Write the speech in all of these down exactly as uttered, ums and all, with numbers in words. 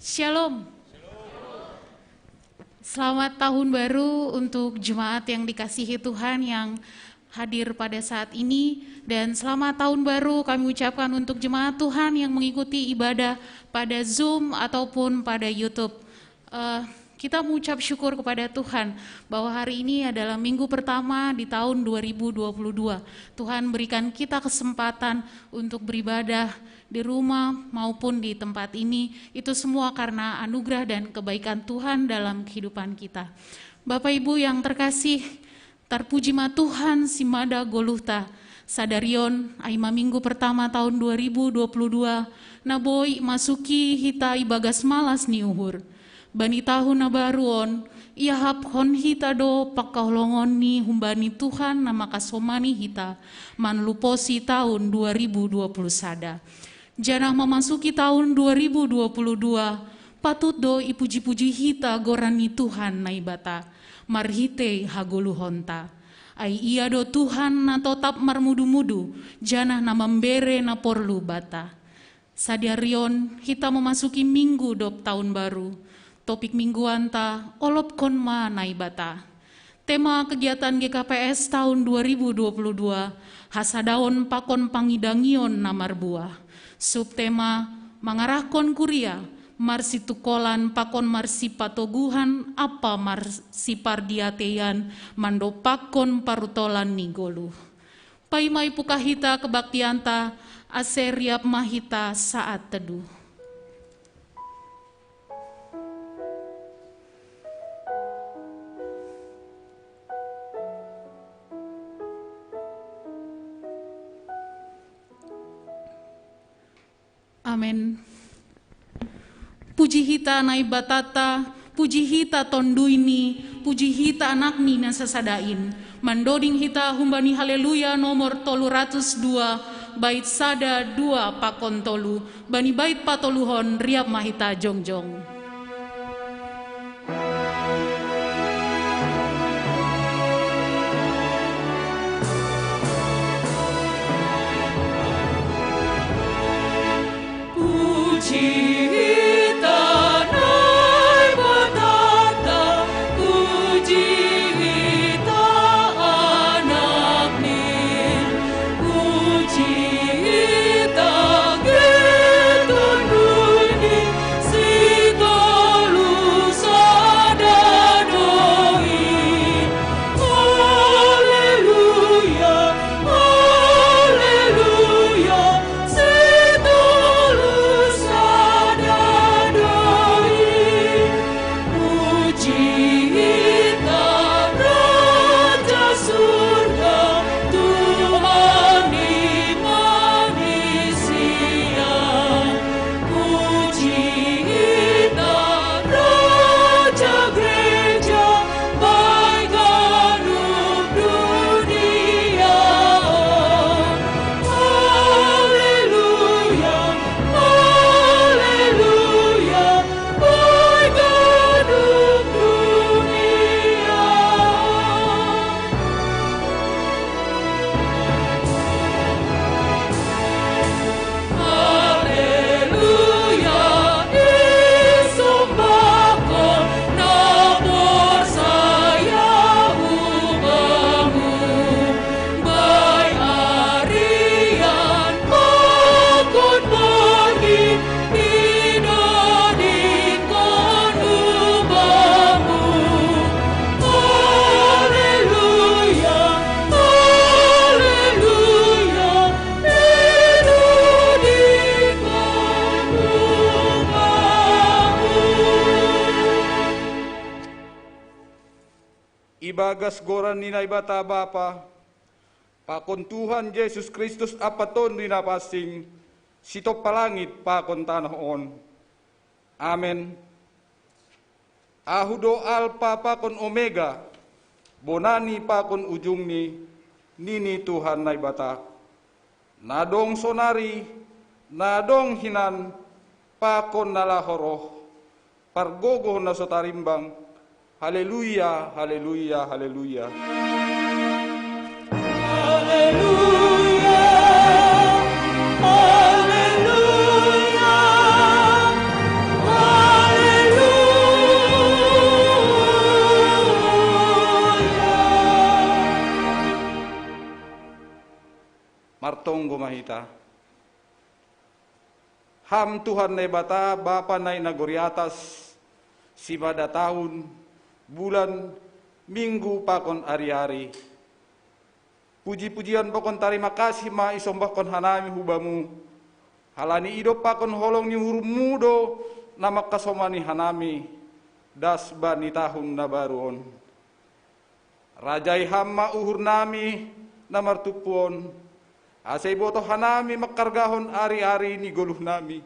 Shalom. Selamat tahun baru untuk jemaat yang dikasihi Tuhan yang hadir pada saat ini, dan selamat tahun baru kami ucapkan untuk jemaat Tuhan yang mengikuti ibadah pada Zoom ataupun pada YouTube. Eh, kita mengucap syukur kepada Tuhan bahwa hari ini adalah minggu pertama di tahun dua ribu dua puluh dua. Tuhan berikan kita kesempatan untuk beribadah di rumah maupun di tempat ini. Itu semua karena anugerah dan kebaikan Tuhan dalam kehidupan kita. Bapak Ibu yang terkasih, terpuji ma Tuhan si mada goluhta. Sadarion, ai ma minggu pertama tahun dua ribu dua puluh dua, na boi masuki hita ibagas malas ni uhur. Bani tahun na baru on, iahap hon hita do pangkaholongon ni humbani Tuhan na makasomani hita, manluposi tahun dua ribu dua puluh sada. Janah mamasuki tahun dua ribu dua puluh dua, patut do ipuji-puji hita goran ni Tuhan Naibata, marhitei hagoluhonta. Ai Ia do Tuhan na totap marmudu-mudu, janah na mambere na porlu banta. Sadarion hita mamasuki minggu dob tahun baru. Topik mingguanta, olopkon ma Naibata. Tema kegiatan G K P S tahun dua ribu dua puluh dua, hasadaon pakon pangidangion na marbuah. Subtema, mangarahkon kuria, marsitukolan pakon marsipatoguhan ampa marsipardiateian mandompakkon parutolan ni goluh. Paima ipukah hita kebaktianta, ase riap ma hita saat teduh. Amen. Puji hita Naibatata, puji hita TonduyNi, puji hita AnakNi na sasada in. Mandoding hita humbani Haleluya nomor tolu ratus dua, bait sada, dua pakon tolu. Bani bait patoluhon riap ma hita jongjong. Ibagas goran ni Naibata Bapa, pakon Tuhan Jesus Kristus ampa Tonduy Napansing, sitompa langit pakon tanoh on. Amen. Ahu do Alpa pakon Omega, bonani pakon ujungni, nini Tuhan Naibata. Na dong sonari, na dong hinan, pakon na laho roh, pargogoh na so tarimbang. Haleluya, haleluya, haleluya. Haleluya, haleluya, Tonggo ma hita. Ham Tuhan Naibata, Bapa na i nagori atas, simada tahun, bulan, minggu pakon ari-ari. Puji-pujian pakon tarima kasih ma isombahkon hanami hu Bamu, halani idop pakon holong ni uhurMu do na mangkasomani hanami das bani tahun na baru on. Rajai Ham ma uhurnami na martumpu on, ase ibotoh hanami mangkargahon ari-ari ni goluhnami,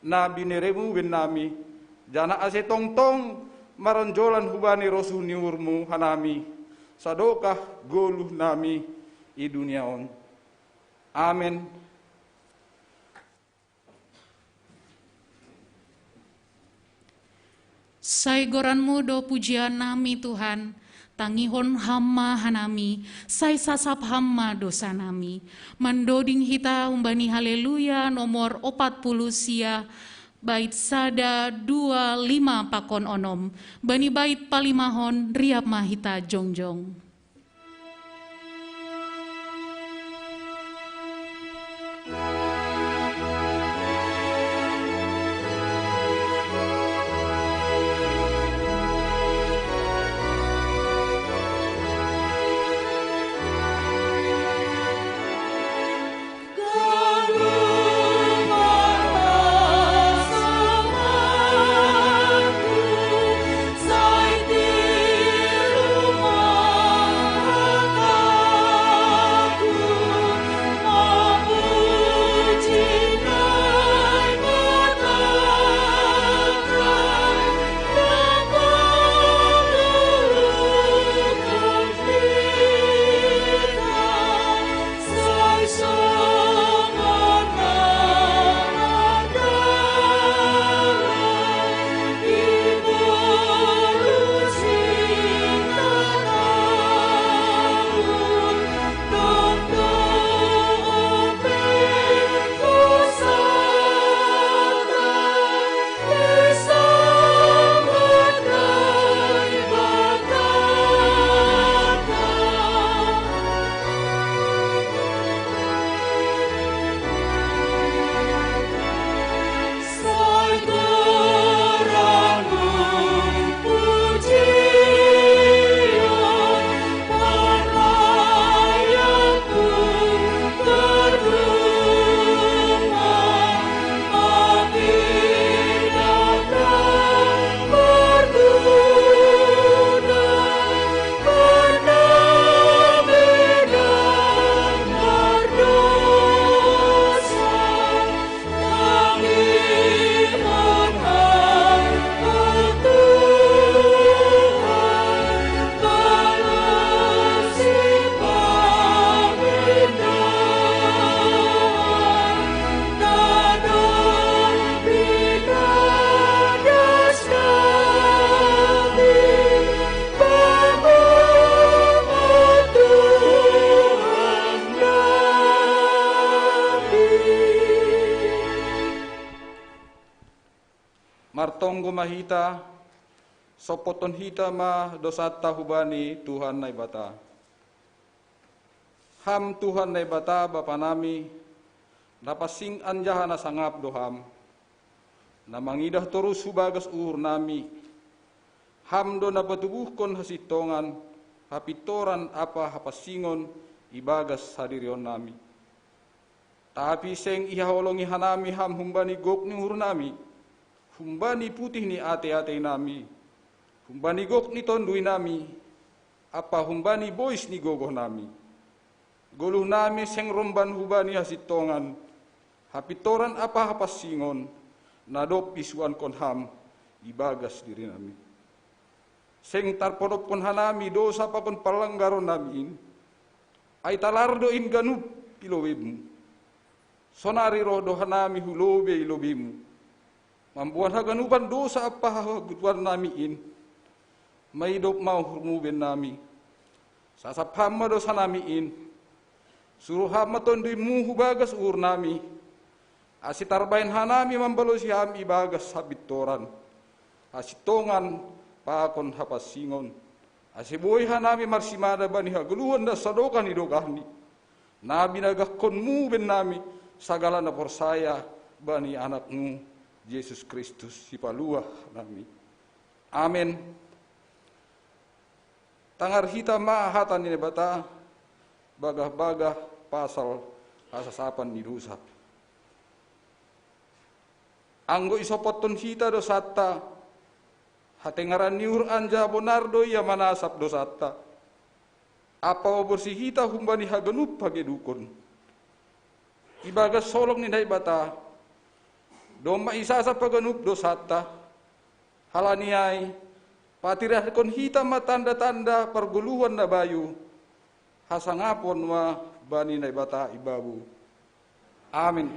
na binereMu bennami, janah ase tongtong maronjolan hubani rosuh ni uhurMu hanami, sadokah goluhnami i dunia on. Amen. Sai goran-Mu do pujian nami, Tuhan, tangihon Ham ma hanami, sai sasap Ham ma dosa nami. Mandoding hita humbani Haleluya nomor opat puluh sia, bait sada, dua, lima pakon onom. Bani bait palimahon riap ma hita jongjong. Martonggo ma hita, sompothon hita ma dosanta hubani Tuhan Naibata. Ham Tuhan Naibata Bapa nami, na pansing anjaha na sangap do Ham, na mangidah torus hu bagas uhur nami. Ham do na patubuhkon hasintongan, hapintoran ampa hapansingon ibagas hadirion nami. Tapi seng ihaholongi hanami Ham humbani gok ni uhur nami, humbani putih ni ate-ate nami, humbani gok ni tonduy nami, ampa humbani bois ni gogoh nami. Goluh nami seng romban hubani hasintongan, hapintoran ampa hapansingon, na dob isuankon Ham ibagas diri nami. Seng tarpodophon hanami dosa pakon panlanggaron nami in, ai talar do in ganup i lobeiMu. Sonari roh do hanami hu lobei-lobeiMu, mamboan haganupan dosa ampa hagogotan nami in. Maidop ma uhurMu bennami. Sasap Ham ma dosa nami in. Suruh Ham ma TonduyMu hu bagas uhur nami, ase tarbahen hanami mambalosi Ham ibagas hapintoran, hasintongan pakon hapansingon, ase boi hanami marsimada bani hagoluhan na sadokah ni dokahni. Na binagahkonmu bennami sagala na porsaya bani Anakmu, Jesus Kristus, Sipaluah nami. Amen. Tangar hita ma hata ni Naibata, bagah-bagah pasal hasasapan ni dosa. Anggo isopothon hita dosanta, hatengaran ni uhur anjaha bonar do Ia manasap dosanta. Ampa maborsih hita humbani haganup hagedukon. Ibagas holong ni Naibata, domma isasap haganup dosanta. Halani ai, patirahkon hita ma tanda-tanda pargoluhan na bayu, hasangapon ma bani Naibata i bamu. Amin.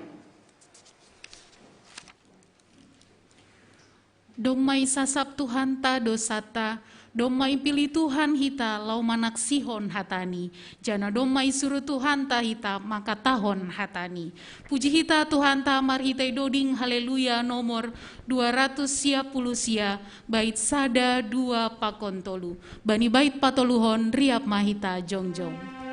Domma isasap Tuhanta dosanta, domma ipilih Tuhan hita laho manaksihon hataNi, janah domma isuruh Tuhanta hita mangkatahon hataNi. Puji hita Tuhanta marhitei doding Haleluya nomor dua ratus sia puluh sia, bait sada, dua, pakon tolu. Bani bait patoluhon riap ma hita jongjong.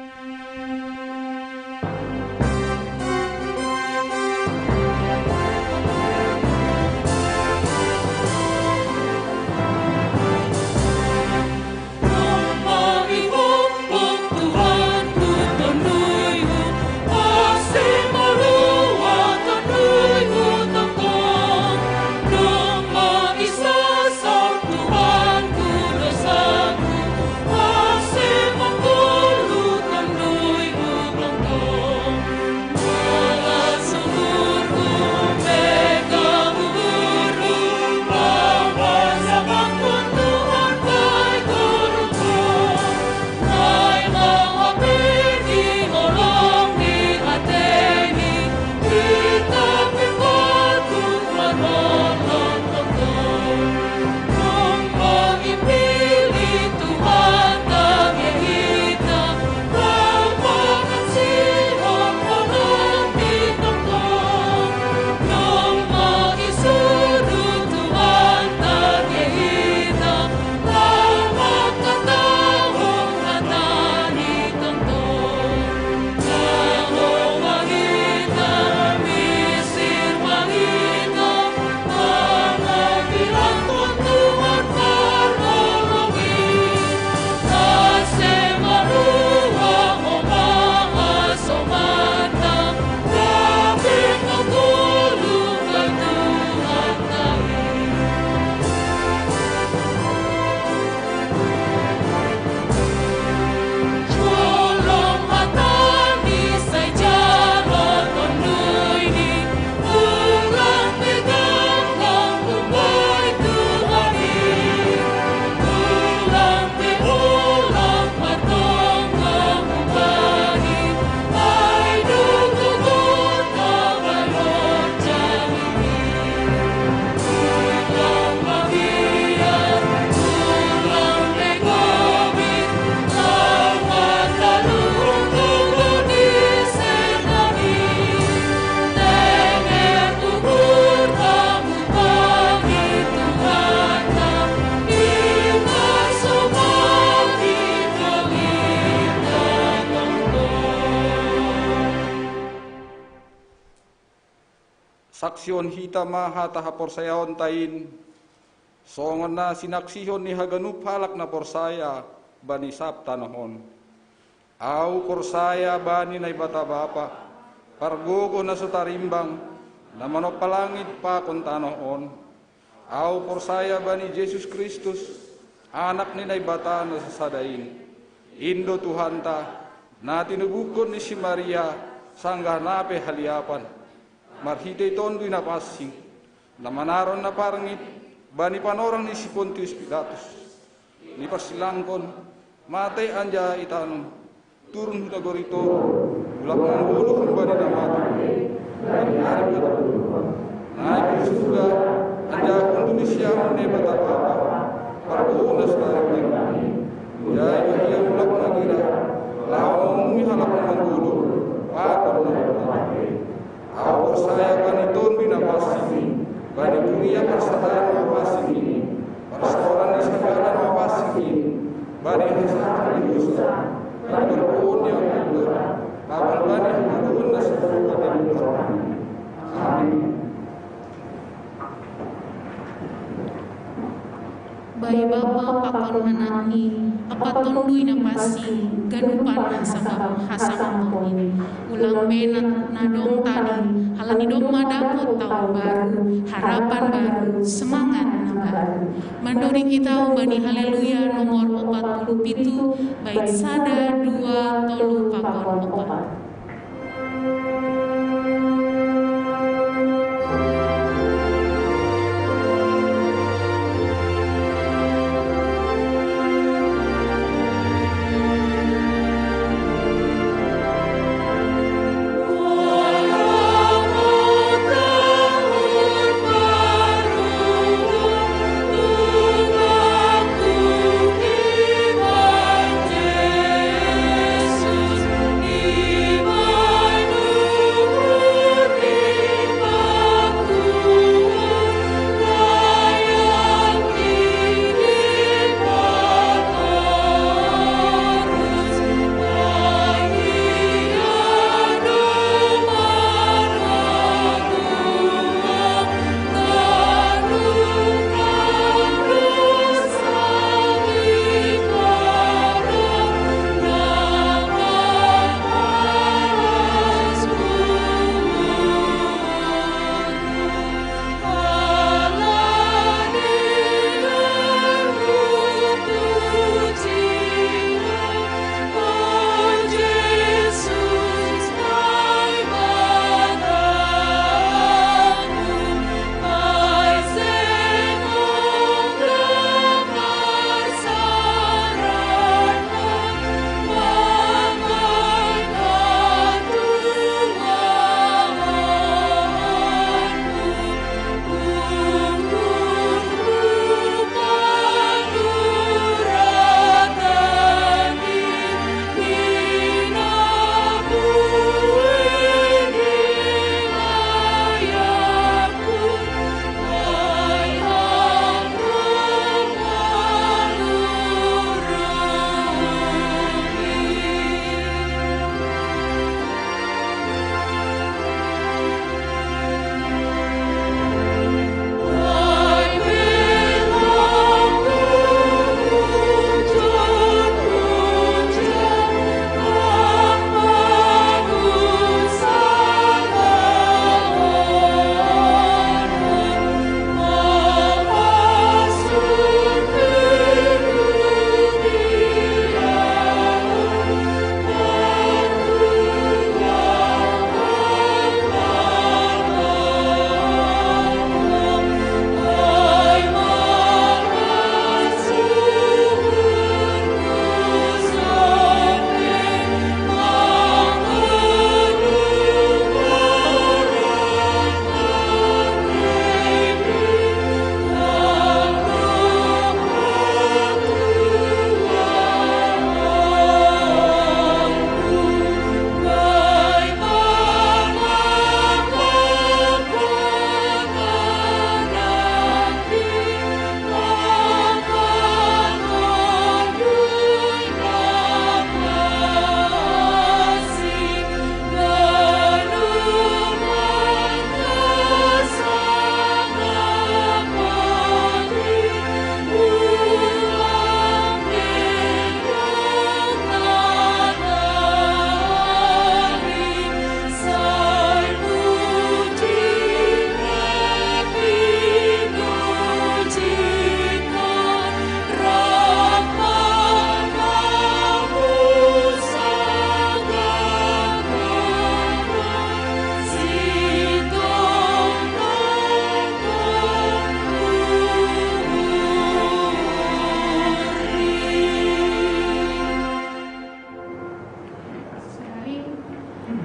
Saksihon hita ma hata haporsayaonta in, songon na sinaksihon ni haganup halak na porsaya bani sab tanoh on. Ahu porsaya bani Naibata Bapa, pargogoh na so tarimbang, na manompa langit pakon tanoh on. Ahu porsaya bani Jesus Kristus, Anak ni Naibata na sasada in. In do Tuhanta, na tinubuhkon ni si Maria, sanggah na pe haliapan, marhitei Tonduy Napansing, na manaron na parngit bani panorang ni si Pontius Pilatus. Diparsilangkon, matei anjaha itanom, turun hu nagori toruh, mulak manggoluh humbani na mate, bani ari patoluhon. Naik hu surga, anjaha hundul di siamun ni Naibata Bapa, pargogoh na so tarimbang. Manjalo ma Ia mulak magira, laho manguhumi halak na manggoluh pakon na mate. Ahu porsaya bani Tonduy Napansing i, bani kuria parsadaan na pansing i, parsaoran ni sagala na pansing i, bani hasahatan ni dosa, bani pargogohon ni angka dosa, Bapa, Bapa, Anak, Roh Kudus. Amin. Bayi Bapa pakon hanakni, apa tonduyna pasi, ganupan hasangap, hasangap ini. Ulang be na, nadong tadi, halani domma dapot taun baru, harapan baru, semangat na baru. Mandok hita umbani Haleluya nomor opat puluh pitu, bait sada, dua, tolu, pakon opat.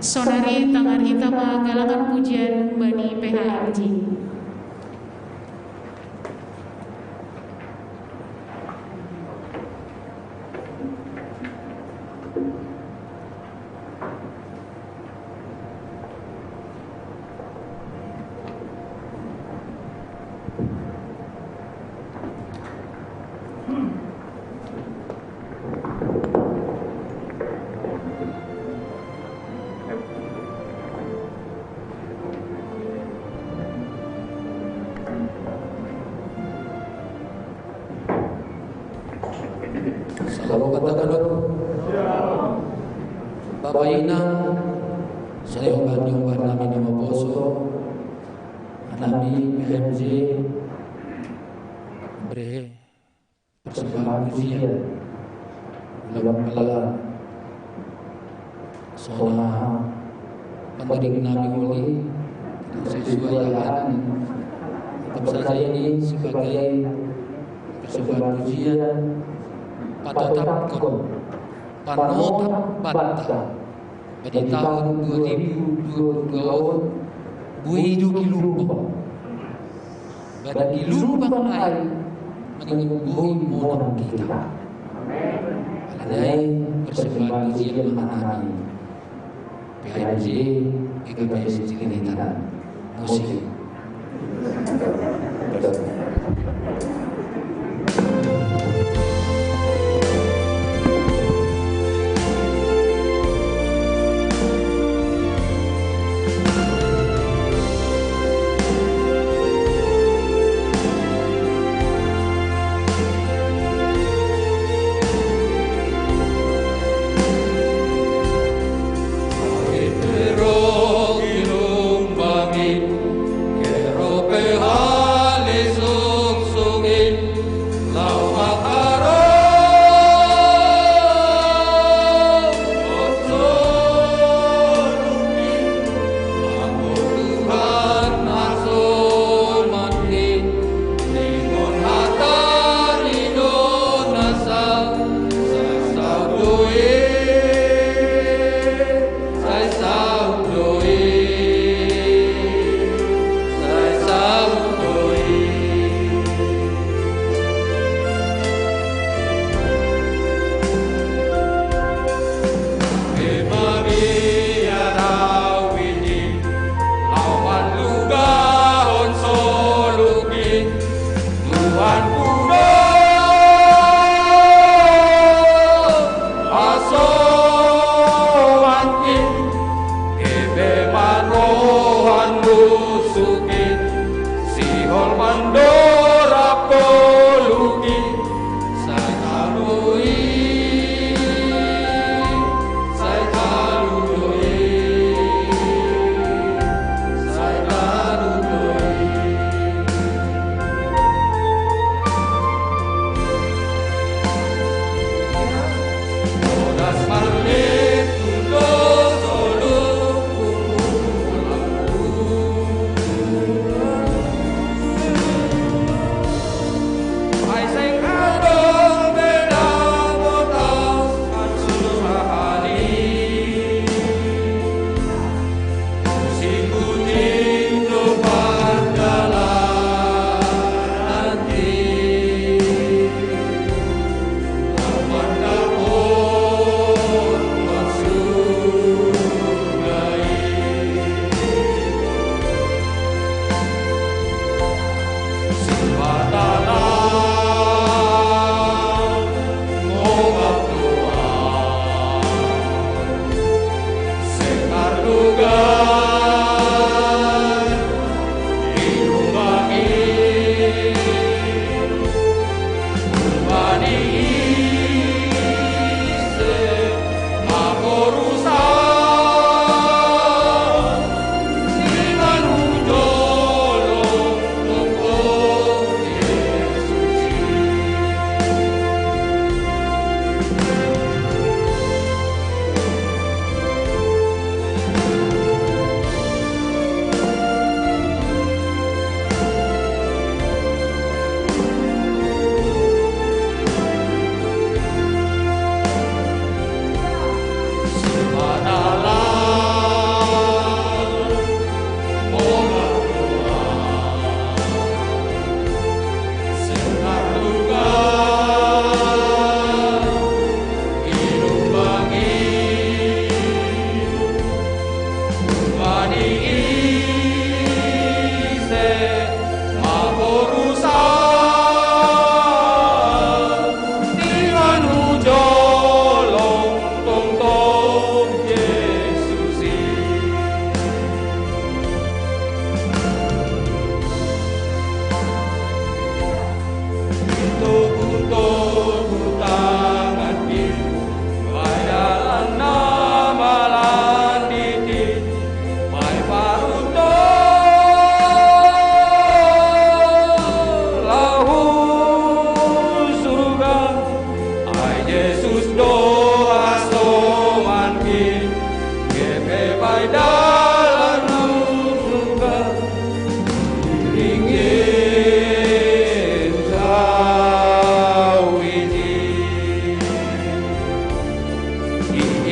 Saudari, tangan hita manggalakkan pujian bani P H R J. Bapak Inang, saya ungkap-ungkap nami nama poso, nami P M J, Brehe, persembahan pujian, dalam kala, songa, pandaring nami oli, sesuai akan, tetap saja ini sebagai persembahan pujian, patotap kon, panotap banta, di tahun dua ribu dua puluh dua, buidu kilupa, badi kilupa ai, maningan bui monang kita. Alanai persembahan pujian manami. P M J, G K P S Cililitan. Musik.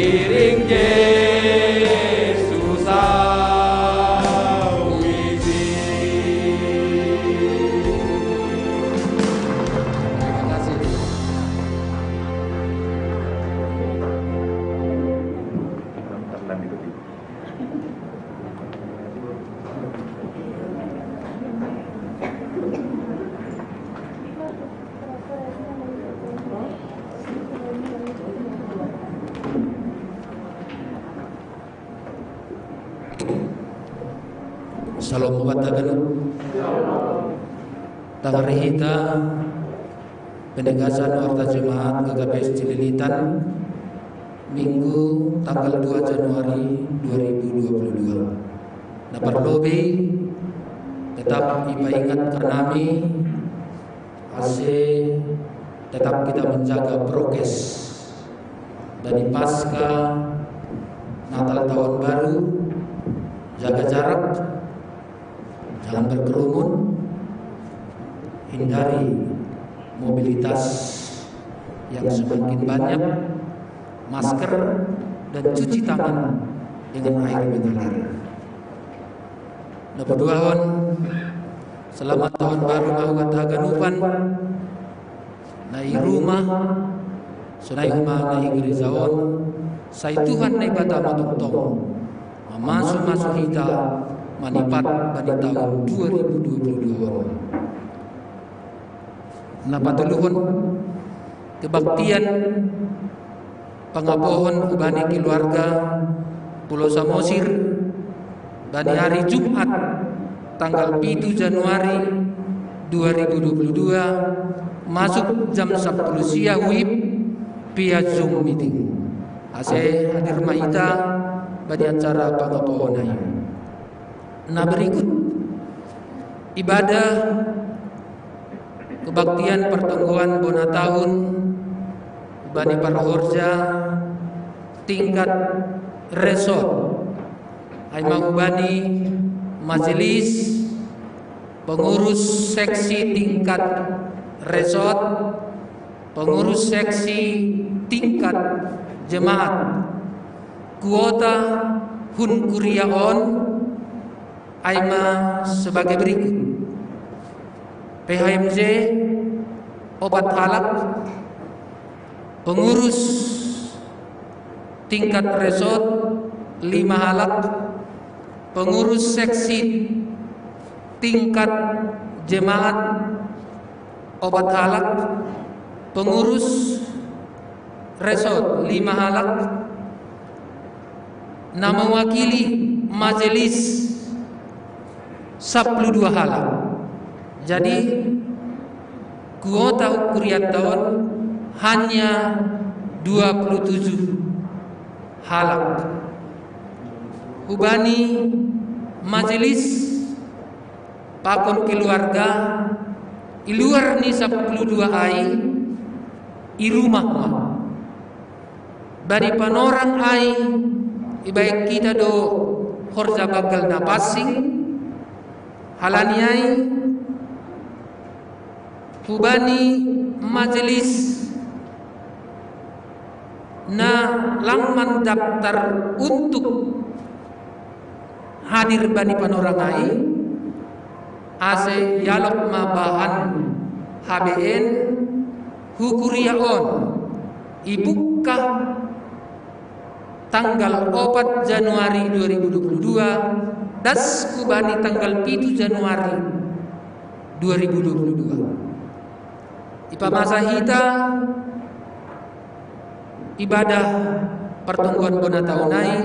Iring Yesus awisi. Terima kasih. Shalom buat taganu. Tangari hita penegasan warta Jemaat G K P S Cililitan, Minggu tanggal dua Januari dua ribu dua puluh dua. Na parlobei, tetap ipaingat kanami ase tetap kita menjaga prokes. Bani Paskah, Natal, Tahun Baru, jaga jarak, jangan berkerumun, hindari mobilitas yang semakin banyak, masker, dan cuci tangan dengan air mengalir. Na paduahon, selamat Tahun Baru ma huhut haganupan. Na i rumah, sonai homa na i gereja on, sai Tuhan Naibata ma tongtong mamasu-masu hita manipat bani tahun dua ribu dua puluh dua on. Na patoluhon, kebaktian pangapohon hubani keluarga Pulau Samosir, bani hari Jumat tanggal pitu Januari dua ribu dua puluh dua, masuk jam sapuluh sia huhut via Zoom meeting. Ase hadir ma hita bani acara pangapohon ai. Na berikut, ibadah kebaktian pertonggoan bona tahun bani parhorja tingkat resort. Ai ma hubani majelis, pengurus seksi tingkat resort, pengurus seksi tingkat jemaat. Kuota hun kuria on ai ma sebagai berikut. P H M J opat halak, pengurus tingkat resort lima halak, pengurus seksi tingkat jemaat opat halak, pengurus resort lima halak, na mewakili majelis sapuluh dua halak. Jadi, kuota hukuriatta on hanya dua puluh tujuh halak. Hubani majelis pakon keluarga, i luar ni sapuluh dua ai, i rumah ma. Bani panorang ai, ibaen hita do horja banggal na pansing, halani ai hubani majelis na lang mandaftar untuk hadir bani panorang ai, ase ialap ma bahan H B N, hukuria on ibuka tanggal opat Januari dua ribu dua puluh dua, das hubani tanggal pitu Januari dua ribu dua puluh dua. Ipamasa hita ibadah pertonggoan bona tahun ai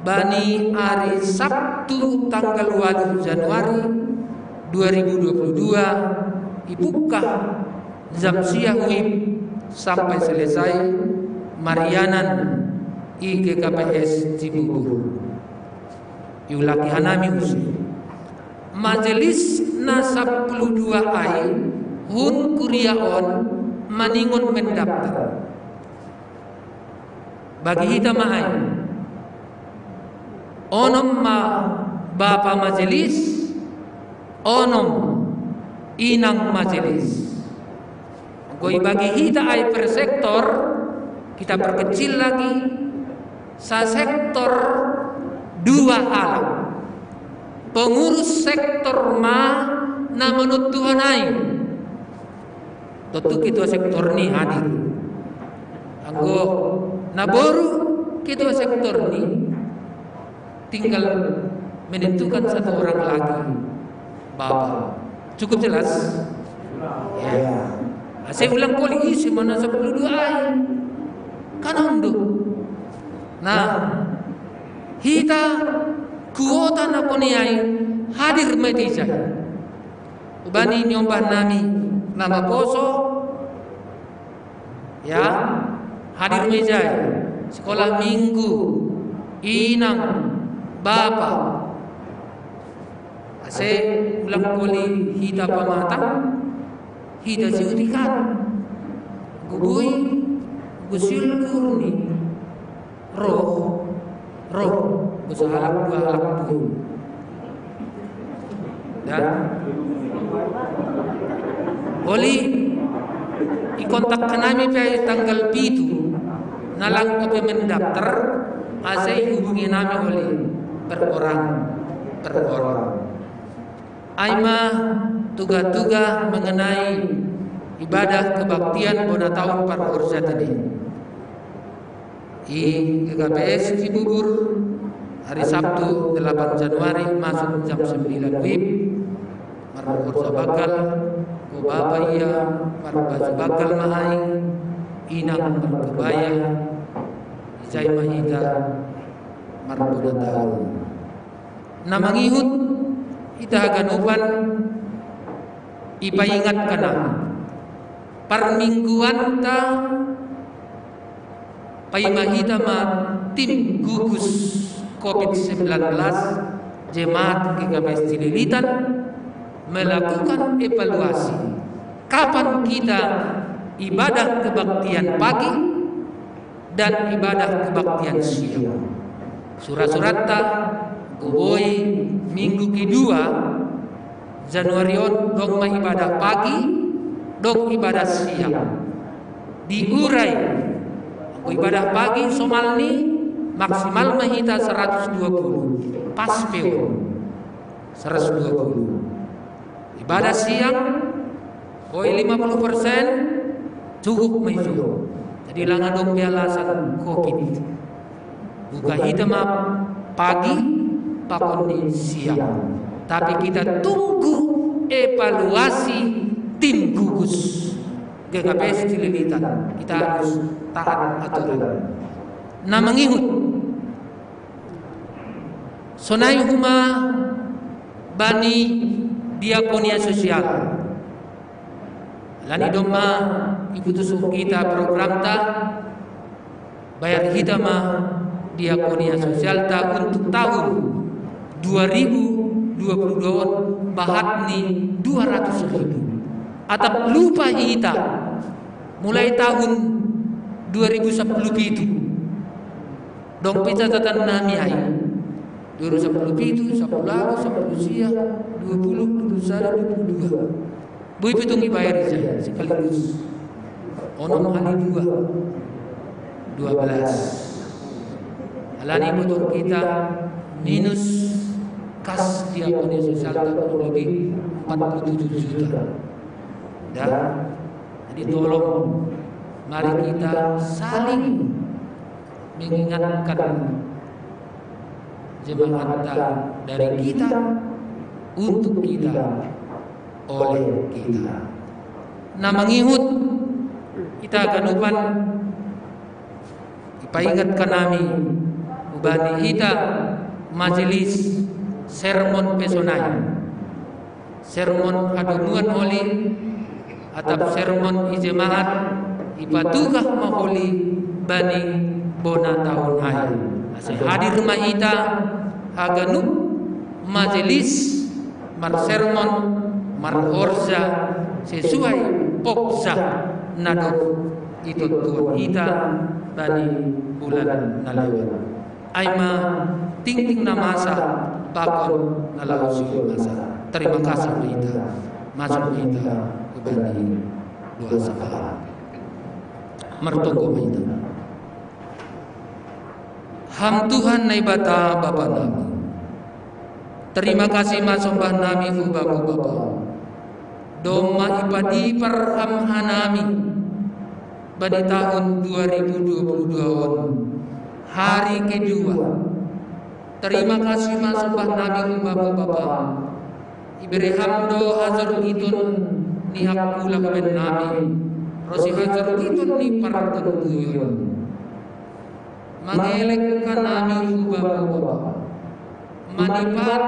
bani ari Sabtu tanggal walu Januari dua ribu dua puluh dua, ibuka jam sia huhut sampai selesai marianan i G K P S Cibubur. Iulaki hanami muse. Majelis na sapuluh dua ai hun kuria on maningon mendaftar. Bagi hita ma ai. Onom ma bapa majelis, onom inang majelis. Anggo ibagi hita ai per sektor, kita perkecil lagi, Sa sektor dua halak. Pengurus sektor ma na menut Tuhan ai. Tentu ketua sektor ni hadir. Anggo na boru ketua sektor ni tinggal menentukan satu orang lagi. Bapa. Cukup jelas? Ya. Asa ulang koli isi mana sepuluh dua ai. Kan ondo. Nah, hita kuota na koni ai hadir ma ita ijai. Ubani niombah nami na maposo, ya, hadir ma ijai. Sekolah minggu, inang, bapa. Asa ulang koli hita pamatang, hita siutikan. Gubui, gusil urni. Roh, roh, besahalak dua halak tu. Dan oli ikontak nami pe tanggal pitu, na lang pe mendaftar, asa ihubungi nami oli per orang, per orang. Ai ma tuga-tuga mengenai ibadah kebaktian bona taon parhorjatan i. I G K P S Cibubur, hari Sabtu delapan Januari masuk jam sembilan wib. Marhorja bagal, go bapa ia, marbaju bagal ma ai, inang markebaya, ijai ma hita marbona taon. Na mangihut hita haganupan, ipaingat ka nami. Parmingguanta paima hita ma tim gugus covid sembilan belas Jemaat G K P S Cililitan melakukan evaluasi kapan kita ibadah kebaktian pagi dan ibadah kebaktian siang. Surat-suratta guboi minggu kedua Januari on dong ma ibadah pagi, dong ibadah siang. Diurai, anggo ibadah pagi somalni maksimal ma hita seratus dua puluh, pas pe on. Seratus dua puluh. Ibadah siang, oi lima puluh persen, cukup ma ijo. Jadi lang adong be alasan covid. Buka hita ma pagi, pakon ni siang. Tapi kita tunggu evaluasi tim gugus G K P S Cililitan. Kita harus taat aturan. Na mangihut. Sonai huma bani diakonia sosial. Alani domma iputus hita programta, bayar hita ma diakonia sosialta untuk tahun dua ribu dua puluh dua on bahat ni dua ratus ribu. Atap lupa hita mulai tahun dua ribu sepuluh pitu. Dong pe catatan nami ai. Dua ribu sepuluh pitu, sepuluh lalu, sepuluh sia, dua puluh, dua puluh sada, dua puluh dua. Boi pe tung ibayar ijai sekaligus. Onom kali dua, dua belas. Alani botol kita minus kas diakonia sosialta kurang lebih empat puluh tujuh juta. Dan jadi tolong mari kita saling mengingatkan jemaatta dari kita untuk kita oleh kita. Na mangihut hita haganupan, ipaingat ka nami hubani hita majelis sermon pe sonai. Sermon hadomuan oli, atap sermon i jemaat, ipatugah ma oli bani bona taon ai. Asa hadir ma hita haganup majelis marsermon marhorja sesuai pokja na dob itontuhon hita bani bulan na lewat. Ai ma tingting na masa pakon na laho sihol masa. Terima kasih ma hita. Masuk ma hita hubani doa syafaat. Martonggo ma hita. Ham Tuhan Naibata Bapa nami, terima kasih ma sombah nami hu Bamu Bapa, domma ipadipar Ham hanami bani tahun dua ribu dua puluh dua on, hari kedua. Terima kasih ma sombah nami hu Bamu Bapa, ibere Ham do hajorgitun ni angka ulaon nami, ro si hajorgitun ni partondion. Mangelek hanami hu Bamu Bapa, manipat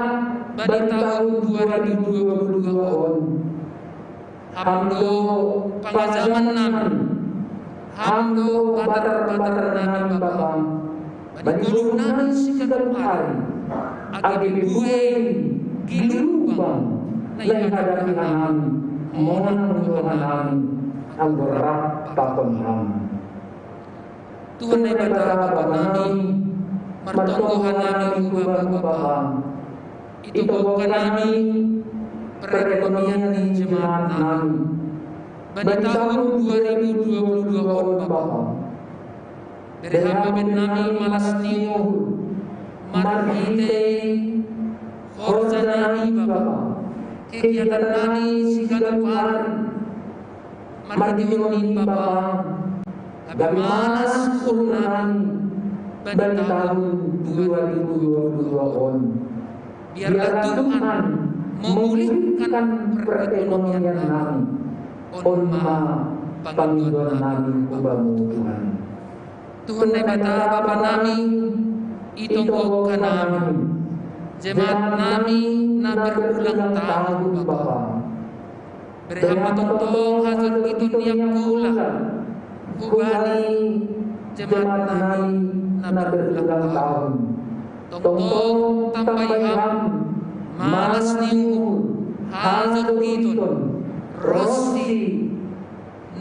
bani tahun dua ribu dua puluh dua on. Ham do pangajaman nami, Ham do batar-batar nami Bapa, bani ngolu nami siganup ari, age buei, gilumbang, na ihadapi hanami, monang do hanami, anggo rap pakon Ham. Tuhan Naibata Bapa nami, martonggo hanami hu Bamu Bapa, itogok hanami perekonomian ni jemaat nami bani tahun dua ribu dua puluh dua on Bapa. Bere Ham bahen nami malas ni uhur, marhitei horja nami Bapa, kegiatan nami siganup ari, marhitei on Bapa, gabe malas uhur nami bani tahun dua ribu dua puluh dua on. Biarlah Tuhan memulihkan perekonomian nami. On ma pangidoan nami hu Bamu Tuhan. Tuhan Naibata Bapa nami, itogok hanami jemaat nami na berulang tahun Bapa. Bere Ham ma tongtong hajorgitun ni angka ulaon hubani jemaat nami na berulang tahun. Tongtong tambai Ham malas ni uhur, hajorgitun, ronsi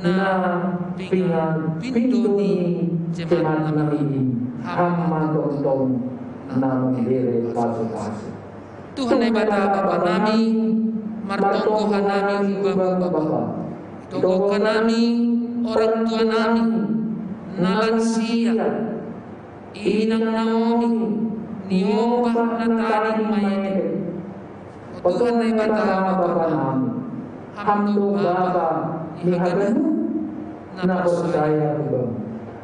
na pinga pintu ni jemaat nami i. Ham ma tongtong na mambere pasu-pasu. Tuhan Naibata Bapa nami, martonggo hanami hu Bamu Bapa, itogok hanami orang tua nami na lansia, inang Naomi, niombah na tading maetek. O Tuhan Naibata Bapa nami, Ham do Bapa ni haganup na porsaya hu Bamu.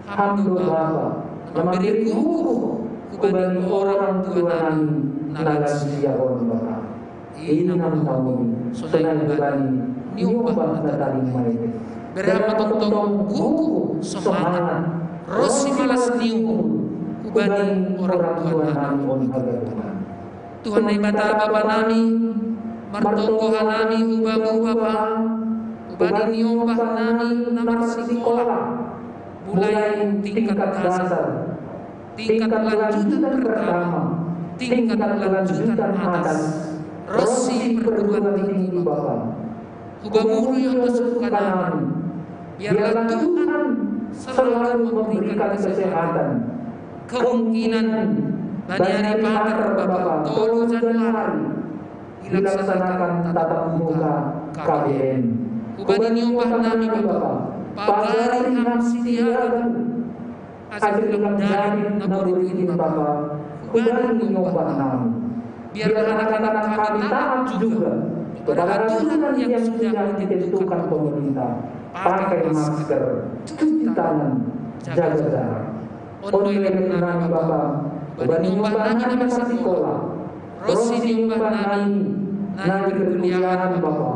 Ham do Bapa na mambere gogo hubani orang tua nami na lansia on Bapa, inang Naomi, sonai hubani niombah na tading maetek. Bere Ham ma tongtong gogo, semangat, ronsi malas ni uhur hubani orang tua nami on haganupan. Tuhan Naibata Bapa nami, martonggo hanami hu Bamu Bapa, hubani niombah nami na marsikola, mulai tingkat dasar, tingkat lanjutan pertama, tingkat lanjutan atas, ronsi perguruan tinggi Bapa. Hu Bamu do iondoshon hanami. Biarlah Tuhan selalu memberikan kesehatan, kemungkinan bani ari Patar Bapa, tolu Januari, dilaksanakan tatap muka K B M. Hubani niombah nami Bapa, pagari Ham sitiaon, asa dilenggapi na borngin Bapa hubani niombah nami. Biarlah anak-anak kami taat juga kepada aturan yang sudah ditentukan pemerintah. Pakai masker, cuci tangan, jaga jarak. On do elek nami Bapa, hubani niombah nami na marsikola, ronsi niombah nami na di perkuliahan Bapa.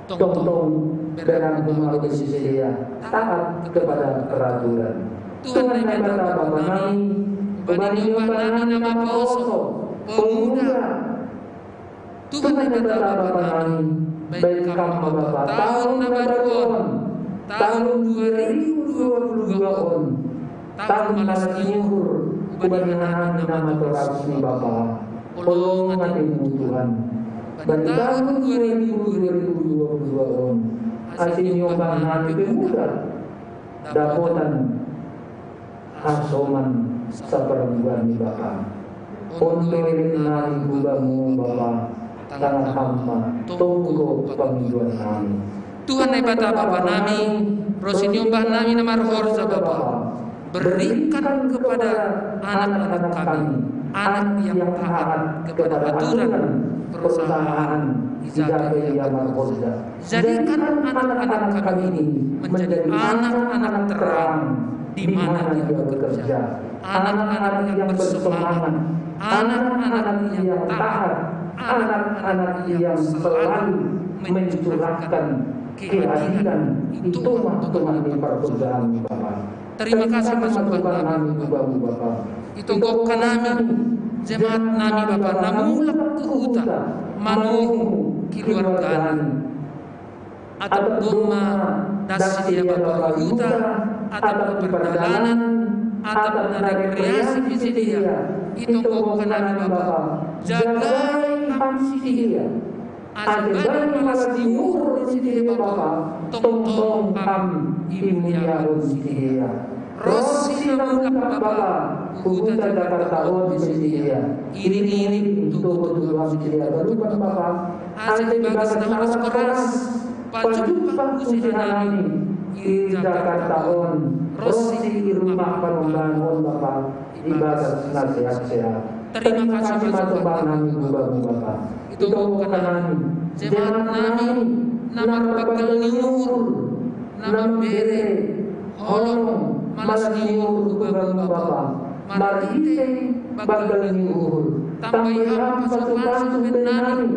Tongtong berang humago sidea taat kepada peraturan. Tuhan Naibata Bapa nami, hubani niombah nami na maposo, pemuda. Tuhan Naibata Bapa nami, bahen Kam ma Bapa tahun na baru on, tahun dua ribu dua puluh dua on, tahun malas ni uhur hubani hanami na matoras ni Bapa. Holong ateMu Tuhan, bani tahun dua ribu dua puluh dua on, ase niombah nami pe muda dapotan hasoman saparbuan ni Bapa. On do elek nami hu Bamu Bapa, tangan Ham ma tonggo pangidoan nami. Tuhan Naibata Bapa nami, ronsi niombah nami na marhorja Bapa, Berikan kepada anak-anak kami anak yang taat kepada aturan perusahaan Izakaya Marhoza. Jadikan anak-anak kami ini menjadi anak-anak terang di mana dia bekerja, anak-anak yang bersemangat, anak-anak yang taat, anak-anak yang selalu mencurahkan keadilan di tengah-tengah perusahaan Bapak. Terima kasih masuk Bapak nami, Bapak. Ito gok kanami, jemaat nami Bapak, na mulak ku huta, manuhu keluarga nami. Atap goma das dia Bapak huta, atap perjalanan, atap na rekreasi di dia. Ito gok kanami Bapak, jagai ham si dia. Asa bali malas ni uhur si dia Bapak, tongtong ham imuliahon si dia. Ros si na mulak Bapak, huhuta Jakarta on si dia. Iring-iring tutu tutu ham si dia baluban Bapak. Asa ibagas na oras-oras, pajumpa husi nami i Jakarta on, ros si i rumah panumbangan on Bapak, ibagas na sehat-sehat. Terima kasih masuk Bapak nami, Bapak. Ito gok kanami, jemaat nami, na marbaggal ni uhur, na mambere holong malas ni uhur hu Bapak, marhitei baggal ni uhur, tambahon pasu-pasu ben nami,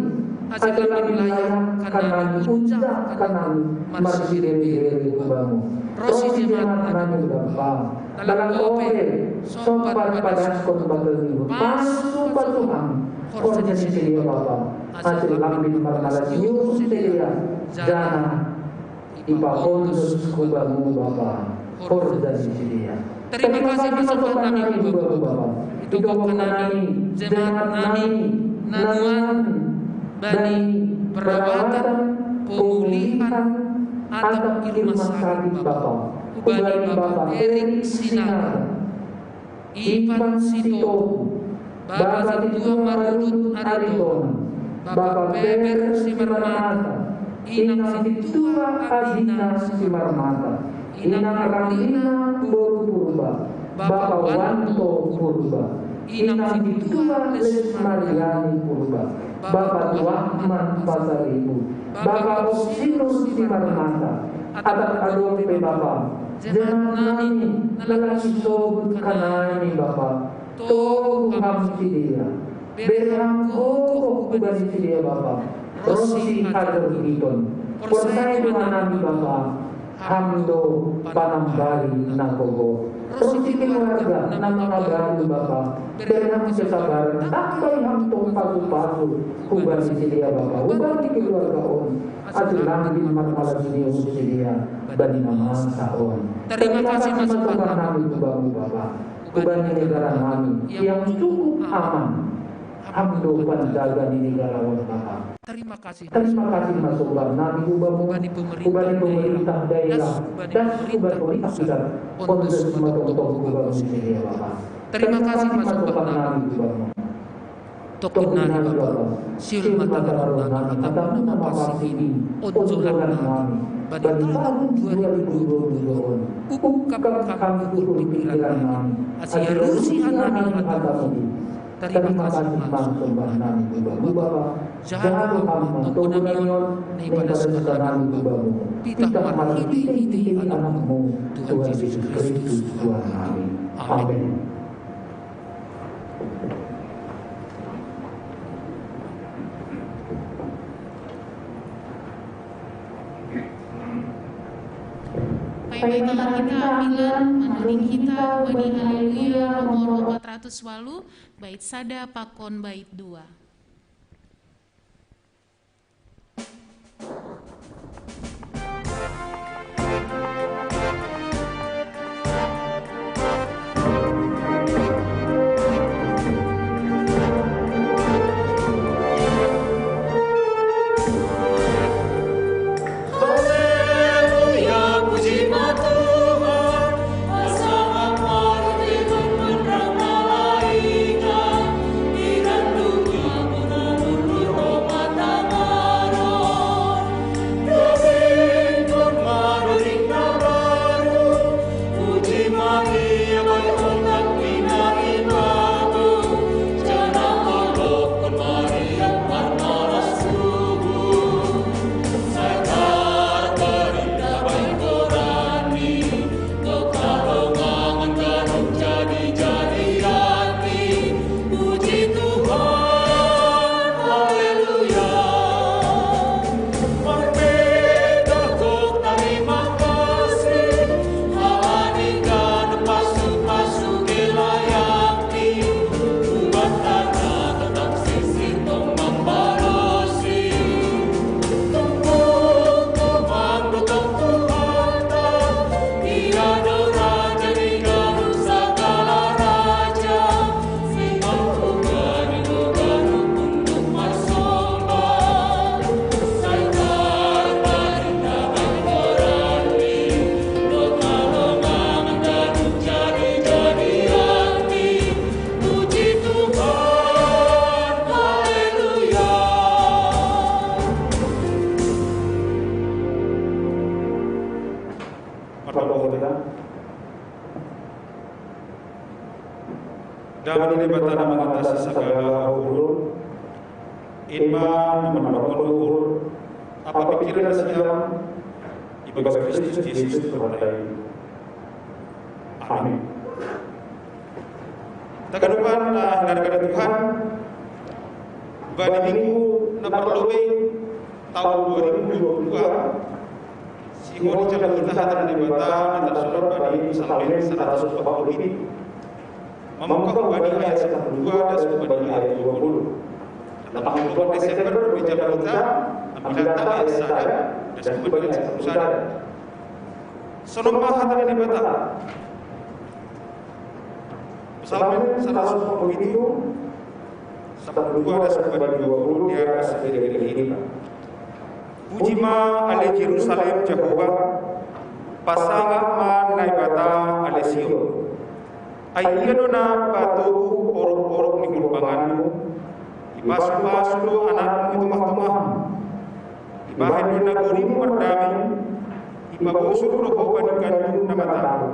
asa lami layak kanami, unjak kanami marsibere-bere hu Bapak. Ros si jemaat nami Bapak, dalan ope, sombar padashon baggal ni uhur, pasu-pasu ham horja ni si dia Bapak, asa lambin marmalas ni uhur si dia, janah ipaondos hu Bapak horja ni si dia. Terima kasih masuk nami hu Bapak. Ito gok kanami, jemaat nami, na nuan bani perawatan, pemulihan, atap i rumah sakit Bapak, hubani Bapak Erik Sinar, Ipan Sitohu, Bapa Titua Marudut Aritonang, Bapa Peper Simarmata, Inang Titua Adina Simarmata, Inang Randina Boru Purba, Bapa Wanto Purba, Inang Titua Lesmariani Purba, Bapa Tuahman Pasaribu, Bapa Osinus Simarmata, atap adong pe Bapa, jemaat nami na lang isobut kanami Bapa, togu ham si dia. Bere ham gogo hubani si dia Bapa, ros si hagogoton. Porsaya do nami Bapa, ham do panambali na gogo. Ros si keluarga na mangabalu Bapa, bere ham kesabaran, tambai ham tong pasu-pasu hubani si dia Bapa, hubani keluarga on, asa lambin marmalas ni uhur si dia bani na masa on. Terima kasih masuk nami hu Bapak. Hubani negara nami yang cukup aman, ham do panjaga ni negara on Bapa. Terima kasih masuk nami hu Bapak. Hubani pemerintah daerah, das hubani pemerintah pusat, ondos ma tongtong hu Bapak si dia Bapa. Terima kasih masuk nami hu Bapak. Toktok nami Bapa, sihol ma tangihon nami, atap muna ma pansik i, onjolan nami bani tahun dua ribu dua puluh dua on. Ungkap ham di uhur pikiran nami, asa ialusi nami hataMi. Terima kasih masuk nami hu Bapak. Jaga ham ma togu nami on, na ipadaska nami hu Bapak, pitah marhitei-hitei AnakMu, Tuhan Jesus Kristus Tuhan nami. Amin. Paima hita ambilan, mangiring hita hubani Haleluya nomor opat ratus walu, bait sada pakon bait dua. Damai ni Debata na mangatasi sagala uhur, ema na mandohakon uhur, apa pikiran nasiam, ibagas Kristus Jesus Tuhanta i. Amin. Tagadok ma na hinarga ni Tuhan, bani minggu na parlobei taun dua ribu dua puluh dua, sihol ijalo hata ni Debata na tarsurat bani Psalmen saratus opat puluh pitu. Mamungka hubani ayat sapuluh dua das hubani ayat dua puluh. Tanggal dua puluh Desember, ijalo hata ambil hata ayat sada das hubani ayat sapuluh sada. Sonon ma hata ni Debata. Psalmen saratus opat puluh pitu, sapuluh dua das hubani dua puluh, dia rasa jadi kita. Puji ma ale Jerusalem Jahowa, pasangap ma Naibata ale Sion. Ai ia do na patogu orop-orop ni gumpanganmu, ipasupasu do anakmu i tongah-tongahmu. Ibahen do nagorim mardame, ipabosur do ho bani gandum na matangko.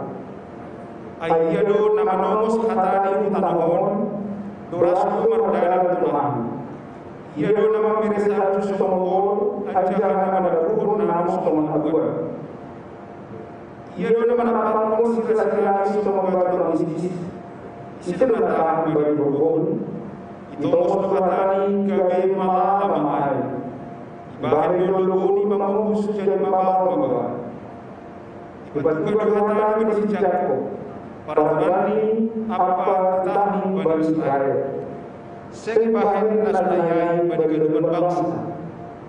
Ai ia do na manongos hatani hu tanoh on, doras do mardalan tongahmu. Ia do na mameresa tuso tongah on, anjaha na manaburhon namus tongah aduan. Ia do na manampakkon sila-silani so mambatu isis. Ise do na tahan bani gogohon? Itongos do hatani gabe malama-lama ai. Ibahen do loboni mangombus jadi mapaor ma baoa. Ipatupa do hatani bani si Jakob, paraturanni ampa titahni bani Israel. Seng ibahen na sonai ai bani ganupan bangsa,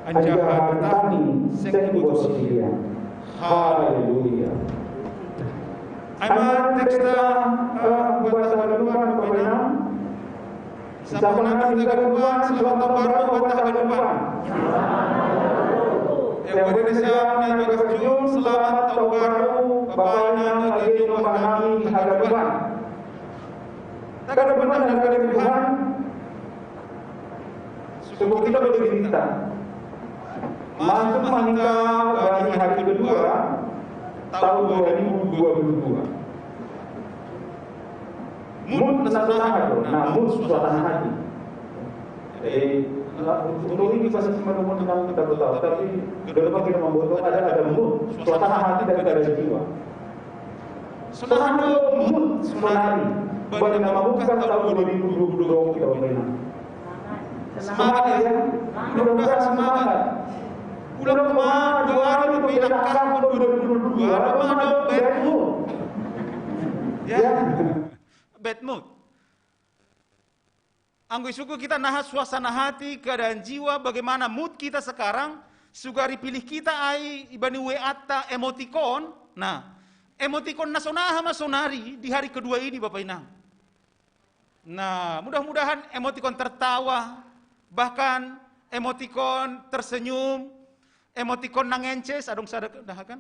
anjaha titahni seng ibotosi didia. Haleluya. Ai ma teksta, eh, buat haganupan Bapa Inang. Sapa nami haganupan, selamat tahun baru buat haganupan. Yang buat Indonesia na ibagas Zoom, selamat tahun baru, Bapa Inang, age jompa nami haganupan. Tagadok ma na hinarga ni Tuhan. Syukur kita bagi kita. Masuk ma hita bani hari kedua tahun dua ribu dua puluh dua. Mood na so naha do, na mood, suasana hati. Eh, na, untuk ini bahasa Simanu mood na kita tahu, tapi dalam kita membuat ada, ada mood, suasana hati dan ada jiwa. Sonari do mood, sonari. Bani na mamungka tahun dua ribu dua puluh dua kita, Bapa Inang. Semangat ya. Mudah-mudahan semangat. Ulang kemana dua hari lebih langkah tahun dua ribu dua puluh dua, ada mana bad mood? Ya. Bad mood. Anggo isyukur kita naha suasana hati, keadaan jiwa, bagaimana mood kita sekarang, sugari pilih kita ai ibani W A ta emoticon. Nah, emoticon na so naha ma sonari di hari kedua ini, Bapa Inang. Nah, mudah-mudahan emoticon tertawa, bahkan emoticon tersenyum, emoticon na ngences, adong sada dah kan?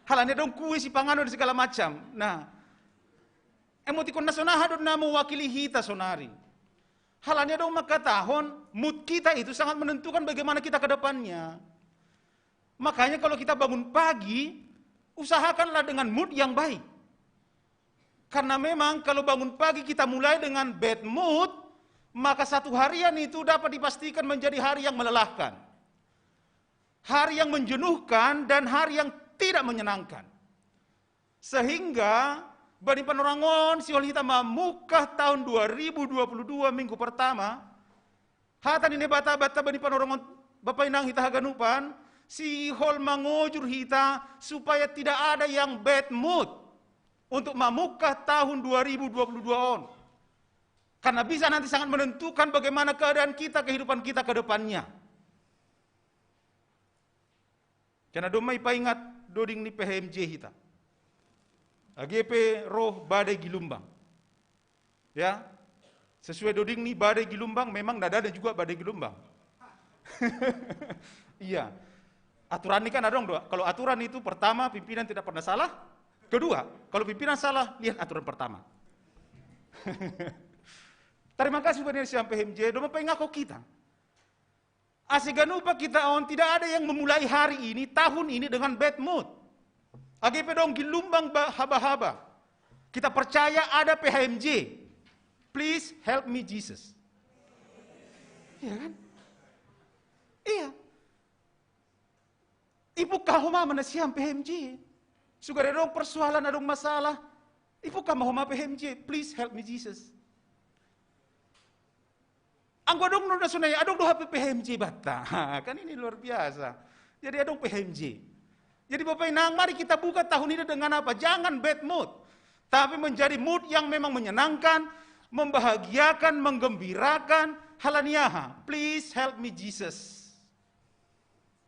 Halani adong kue sipanganon segala macam. Nah, emoticon na so naha do na mewakili hita sonari. Halani adong mangkatahon, mood kita itu sangat menentukan bagaimana kita ke depannya. Makanya kalau kita bangun pagi, usahakanlah dengan mood yang baik. Karena memang kalau bangun pagi kita mulai dengan bad mood, maka satu harian itu dapat dipastikan menjadi hari yang melelahkan, hari yang menjenuhkan, dan hari yang tidak menyenangkan. Sehingga bani panorangon, sihol hita mamungka tahun dua ribu dua puluh dua, minggu pertama, hata ni Naibata banta bani panorangon, Bapa Inang, hita haganupan, sihol mangojur hita supaya tidak ada yang bad mood untuk mamungka tahun dua ribu dua puluh dua on. Karena bisa nanti sangat menentukan bagaimana keadaan kita, kehidupan kita ke depannya. Karena domma ipaingat doding ni P H M J hita. Age pe roh badai gilumbang. Ya, sesuai doding ni badai gilumbang, memang ndada ada juga badai gilumbang. Iya. Aturan ini kan ada dong, dua. Kalau aturan itu, pertama, pimpinan tidak pernah salah. Kedua, kalau pimpinan salah, lihat aturan pertama. Terima kasih buat yang siang P H M J, domma paingat kita. Asa ganup hita on, tidak ada yang memulai hari ini, tahun ini dengan bad mood. Age pe dong gilumbang ba-, haba-haba. Kita percaya ada P H M J. Please help me, Jesus. Iya kan? Iya. Ipu kahoma mana siam P H M J. Suka ada dong persoalan, ada dong masalah. Ipu kama homa P H M J, please help me, Jesus. Anggo adong do na sonai, adong do hape P H M J banta. Kan ini luar biasa. Jadi adong P H M J. Jadi Bapak Inang, mari kita buka tahun ini dengan apa? Jangan bad mood. Tapi menjadi mood yang memang menyenangkan, membahagiakan, menggembirakan. Halani aha? Please help me, Jesus.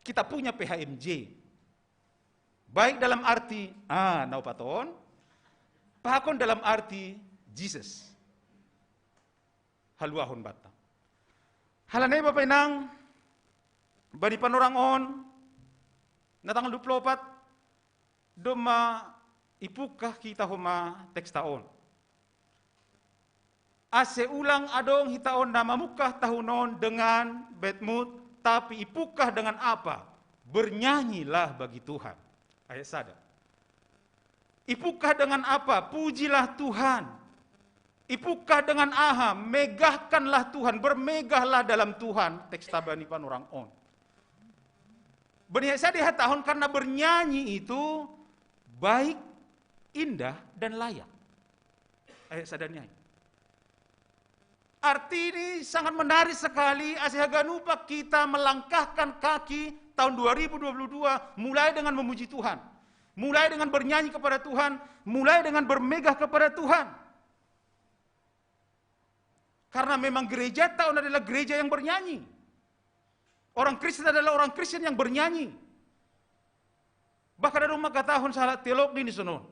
Kita punya P H M J. Baik dalam arti, ah, na upat on, pakon dalam arti Jesus. Haluahon banta. Halani Bapak Inang, bani panorang on, na tanggal dua puluh opat, domma ipungkah hita homa teksta on. Ase ulang adong hita on na mamungkah tahun on dengan bad mood, tapi ipungkah dengan apa? Bernyanyilah bagi Tuhan. Ayat sada. Ipungkah dengan apa? Pujilah Tuhan. Ipungkah dengan aha? Megahkanlah Tuhan, bermegahlah dalam Tuhan. Teksta bani panorang on. Bani ayat sada hatahon karena bernyanyi itu baik, indah, dan layak. Ayat sada ni ai. Arti ini sangat menarik sekali, ase haganup kita melangkahkan kaki tahun dua ribu dua puluh dua, mulai dengan memuji Tuhan, mulai dengan bernyanyi kepada Tuhan, mulai dengan bermegah kepada Tuhan. Karena memang gereja tahun adalah gereja yang bernyanyi. Orang Kristen adalah orang Kristen yang bernyanyi. Bahkan ada rumah kata tahun salah teolog ini sono.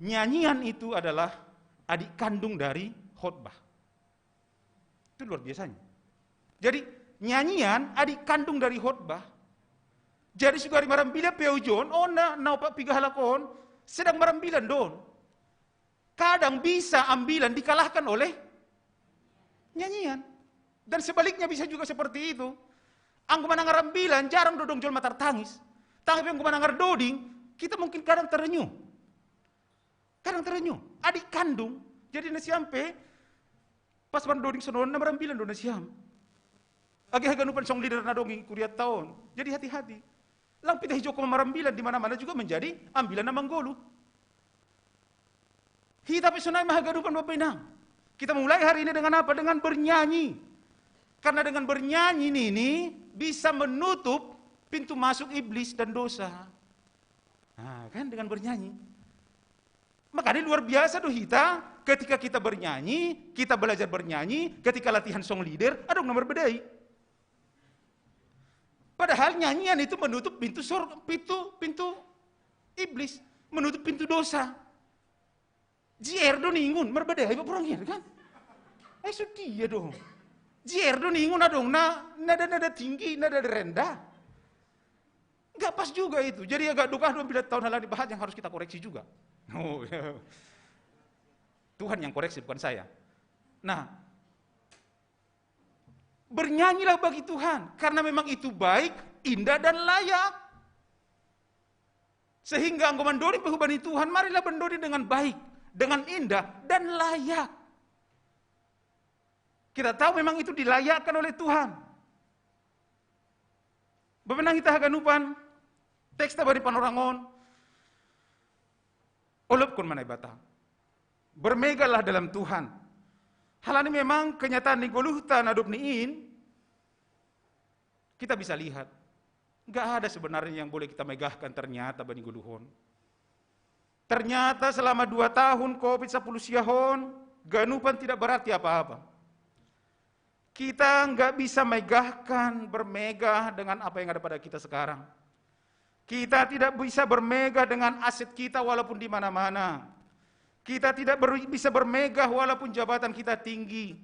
Nyanyian itu adalah adik kandung dari khotbah. Itu luar biasanya. Jadi nyanyian adik kandung dari khotbah. Jadi sugari marambilan P O John, on na, na opat piga halak on, sedang marambilan don. Kadang bisa ambilan dikalahkan oleh nyanyian. Dan sebaliknya bisa juga seperti itu. Anggo manang arambilan, jarang dodong jolma tartangis. Tapi anggo manang ardoding, kita mungkin kadang terenyuh. Kadang terenyuh. Adik kandung, jadi na siam pe, pas mardoding songon na marambilan do na siam. Age haganupan song leader na dong i kuria tahun. Jadi hati-hati. Lang pita hijoko marambilan di mana-mana juga menjadi ambilan na manggolu. Hita pe sonai ma haganupan Bapak Inang. Kita mulai hari ini dengan apa? Dengan bernyanyi. Karena dengan bernyanyi ini bisa menutup pintu masuk iblis dan dosa. Nah, kan dengan bernyanyi. Makanya luar biasa do hita, ketika kita bernyanyi, kita belajar bernyanyi, ketika latihan song leader, adong nomor bedai. Padahal nyanyian itu menutup pintu sur, pintu, pintu iblis, menutup pintu dosa. Jier do ningun, marbadai ma borong jier kan? Eh, sudia do. Jier do ningun adong na, nada-nada tinggi, nada rendah. Nggak pas juga itu. Jadi agak dukah dong bila tahun halani bahat yang harus kita koreksi juga. Oh, ya. Tuhan yang koreksi, bukan saya. Nah, bernyanyilah bagi Tuhan, karena memang itu baik, indah, dan layak. Sehingga anggo mandoding pe hubani Tuhan, marilah mandoding dengan baik, dengan indah, dan layak. Kita tahu memang itu dilayakkan oleh Tuhan. Bapak Inang hita haganupan, teksta bani panorang on, olopkon ma Naibata. Bermegahlah dalam Tuhan. Halani memang kenyataan ni goluhta na dob ni in, kita bisa lihat, nggak ada sebenarnya yang boleh kita megahkan ternyata bani goluhon. Ternyata selama dua tahun covid sepuluh siahon, ganupan tidak berarti apa-apa. Kita nggak bisa megahkan, bermegah dengan apa yang ada pada kita sekarang. Kita tidak bisa bermegah dengan aset kita walaupun di mana-mana. Kita tidak ber, bisa bermegah walaupun jabatan kita tinggi.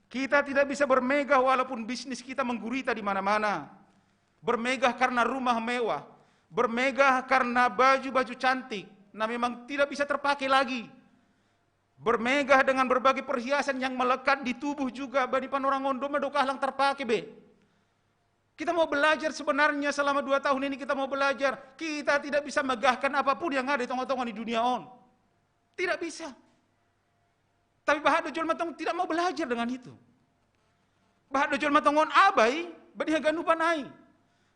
Kita tidak bisa bermegah walaupun bisnis kita menggurita di mana-mana. Bermegah karena rumah mewah. Bermegah karena baju-baju cantik. Nah, memang tidak bisa terpakai lagi. Bermegah dengan berbagai perhiasan yang melekat di tubuh juga, bani panorang on, doma do kahlang terpakai be. Kita mau belajar sebenarnya selama dua tahun ini kita mau belajar. Kita tidak bisa megahkan apapun yang ada di tengah-tengah di dunia on. Tidak bisa. Tapi bahat do jolma tong tidak mau belajar dengan itu. Bahat do jolma tong on abai bani haganupan ai.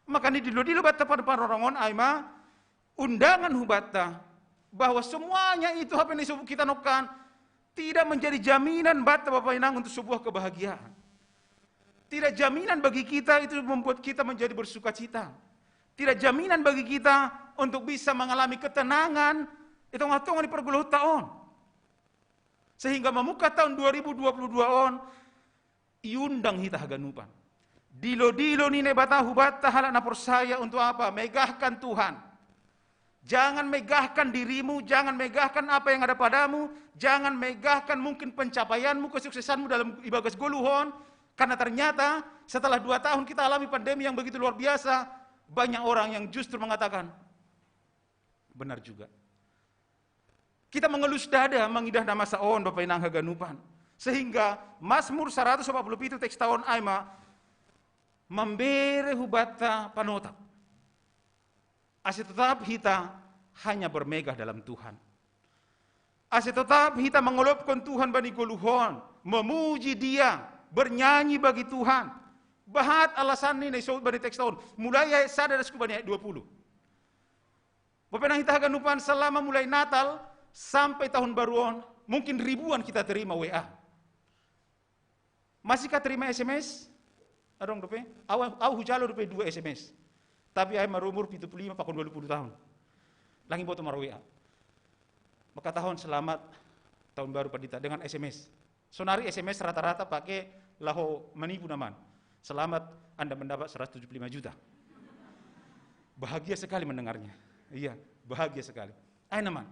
Maka ni dilo-dilo batta pan-, pandorangon ai ma undangan hubatta bahwa semuanya itu hape na isobut hita nongkan tidak menjadi jaminan batta Bapak Inang untuk sebuah kebahagiaan. Tidak jaminan bagi kita itu membuat kita menjadi bersukacita. Tidak jaminan bagi kita untuk bisa mengalami ketenangan di tongah-tongah ni pargoluhonta on. Sehingga mamungka tahun dua ribu dua puluh dua on, iundang hita haganupan. Dilo-dilo ni Naibata hubatta halak na porsaya untuk apa? Megahkan Tuhan. Jangan megahkan dirimu, jangan megahkan apa yang ada padamu, jangan megahkan mungkin pencapaianmu, kesuksesanmu dalam ibagas goluhon. Karena ternyata setelah dua tahun kita alami pandemi yang begitu luar biasa, banyak orang yang justru mengatakan, "Benar juga." Kita mengelus dada, mangidah na masa on, Bapak Inang haganupan. Sehingga Mazmur saratus opat puluh pitu teks ta on ai ma mambere hubatta panotap. Ase totap hita hanya bermegah dalam Tuhan. Ase totap hita mangolopkon Tuhan bani goluhon, memuji Dia, bernyanyi bagi Tuhan. Bahat alasan ni na isobut bani teks ta on. Mulai ayat sada das hu bani ayat dua puluh. Bapak Inang hita haganupan, selama mulai Natal sampai tahun baru on, mungkin ribuan kita terima W A. Masih ka terima S M S? Adong dope? Au, au hujalo dope dua S M S. Tapi ai marumur pitu puluh lima pakon dua puluh tahun. Lang iboto mar-W A. Maka tahun selamat tahun baru pandita dengan S M S. Sonari S M S rata-rata pake laho manipu naman. "Selamat, Anda mendapat seratus tujuh puluh lima juta." Bahagia sekali mendengarnya. Iya, bahagia sekali. Ai naman.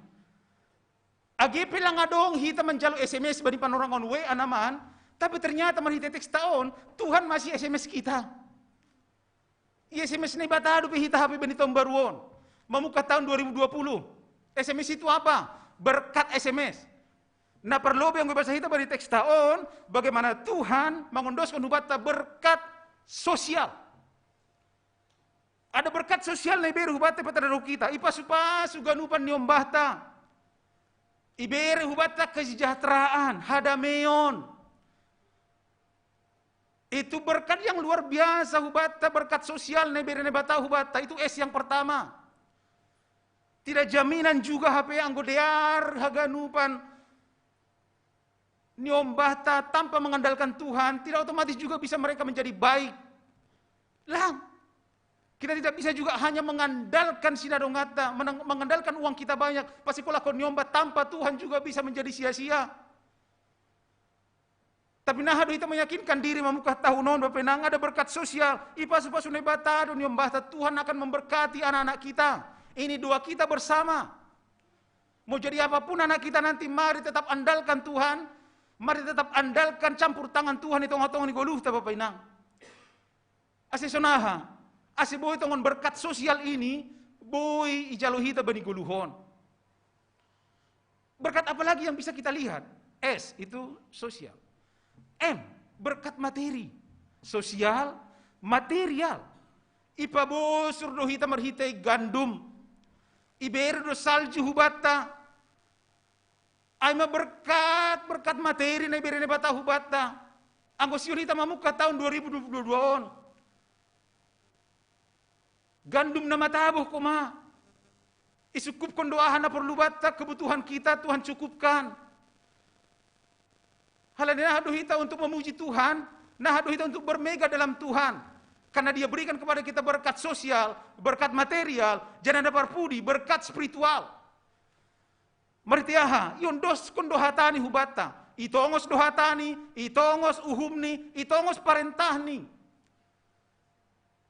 Age pe lang adong hita manjalo S M S bani panorangon W A naman, tapi ternyata marhite teks ta on, Tuhan masih S M S kita. I S M S Naibata dope hita hape bani tahun baru on. Mamungka tahun dua ribu dua puluh. S M S itu apa? Berkat S M S. Na parlobi anggo ibasa hita bani teks ta on, bagaimana Tuhan mangondoskon hubatta berkat sosial. Ada berkat sosial na ibere hubatta ipatadao hita, ipasu-pasu ganupan ni ombahta. Ibere hubatta kesejahteraan, hadameon. Itu berkat yang luar biasa hubatta, berkat sosial na ibere Naibata hubatta. Itu S yang pertama. Tidak jaminan juga hape anggo dear haganupan ni ombahta tanpa mengandalkan Tuhan, tidak otomatis juga bisa mereka menjadi baik. Lang. Kita tidak bisa juga hanya mengandalkan sinadonganta, menang-, mengandalkan uang kita banyak, pasipulahon ni ombah tanpa Tuhan juga bisa menjadi sia-sia. Tapi naha do hita meyakinkan diri mamungka tahun on, Bapak Inang, ada berkat sosial. Ipasu-pasu Naibata do ni ombahta, Tuhan akan memberkati anak-anak kita. Ini doa kita bersama. Mau jadi apapun anak kita nanti, mari tetap andalkan Tuhan. Mari tetap andalkan campur tangan Tuhan di tongah-tongah ni goluhta, Bapak Inang. Ase sonaha, ase boi tongon berkat sosial ini, boi ijalo hita bani goluhon. Berkat apa lagi yang bisa kita lihat? S itu sosial. M, berkat materi. Sosial, material. Ipabosur do hita marhitei gandum. Ibere do salju hubatta. Ai ma berkat, berkat materi na ibere Naibata hubatta. Anggo sihol hita mamungka tahun dua ribu dua puluh dua on. Gandum na mataboh koma. Isukupkon do aha na porlu batta, kebutuhan kita Tuhan cukupkan. Halani naha do hita untuk memuji Tuhan, naha do hita untuk bermegah dalam Tuhan. Karena Dia berikan kepada kita berkat sosial, berkat material, janah na parpudi, berkat spiritual. Marhite aha? Iondoskon do hatani hubatta, itongos do hatani, itongos uhumni, itongos parentahni.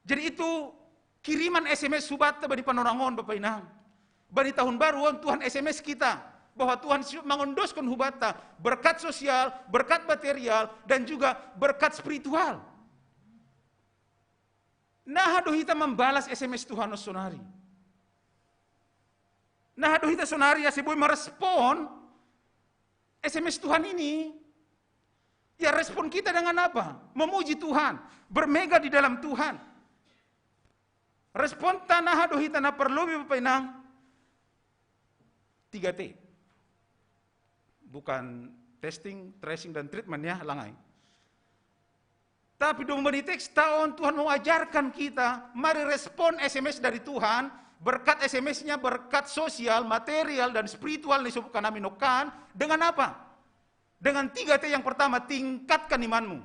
Jadi itu kiriman S M S hubatta bani panorang on, Bapak Inang. Bani tahun baru on Tuhan S M S kita, bahwa Tuhan si-, mangondoskon hubatta berkat sosial, berkat material, dan juga berkat spiritual. Naha do hita mambalas S M S Tuhan on sonari? Naha do hita sonari ase boi marespon S M S Tuhan ini? Ya, respon kita dengan apa? Memuji Tuhan, bermegah di dalam Tuhan. Responta naha do hita na parlobi, Bapak Inang? Tiga T. Bukan Testing, tracing, dan treatment ya, langai. Tapi domani teks taon Tuhan mau ajarkan kita, mari respon S M S dari Tuhan, berkat S M S-nya, berkat sosial, material, dan spiritual ni sobu kanami nokkan, dengan apa? Dengan tiga T yang pertama, tingkatkan imanmu.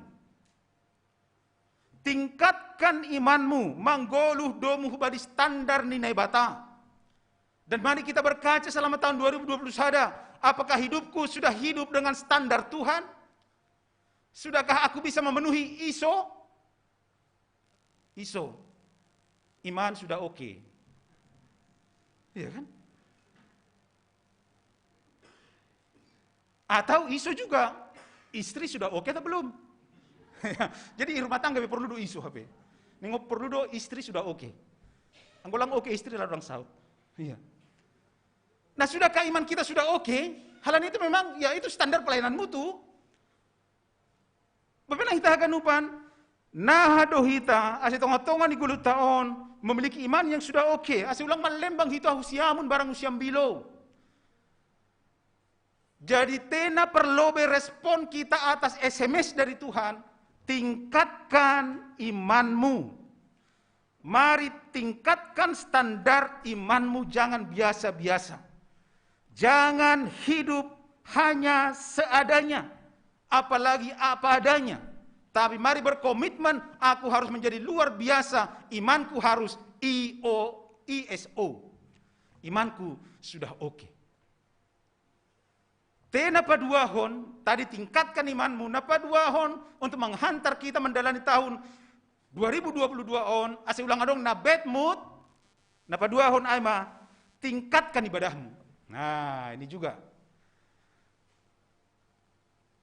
Tingkatkan imanmu, manggoluh domu hubadi standar ni Naibata. Dan mari kita berkaca selama tahun dua ribu dua puluh sada, apakah hidupku sudah hidup dengan standar Tuhan? Sudahkah aku bisa memenuhi iso? Iso. Iman sudah oke. Iya kan? Atau iso juga, istri sudah oke atau belum? Jadi rumah tangga perlu do iso H P. Nengok perlu do istri sudah oke. Anggolang oke istri lalu orang saut. Iya. Nah, sudahkah iman kita sudah oke? Hal itu memang, ya, itu standar pelayananmu tuh. Bapena hita haganupan, naha do hita, ase tonga-tonga ni gulu taon, memiliki iman yang sudah oke, ase ulang malembang hita husiamun barang husiambilo. Jadi tena perlobe respon kita atas S M S dari Tuhan, tingkatkan imanmu. Mari tingkatkan standar imanmu, jangan biasa-biasa. Jangan hidup hanya seadanya, apalagi apa adanya. Tapi mari berkomitmen, aku harus menjadi luar biasa, imanku harus I O, I S O. Imanku sudah oke. Te napaduahon, tadi tingkatkan imanmu, napaduahon untuk menghantar kita menjalani tahun dua ribu dua puluh dua on, ase ulang adong na bad mood, napaduahon ai ma, tingkatkan ibadahmu. Nah, ini juga.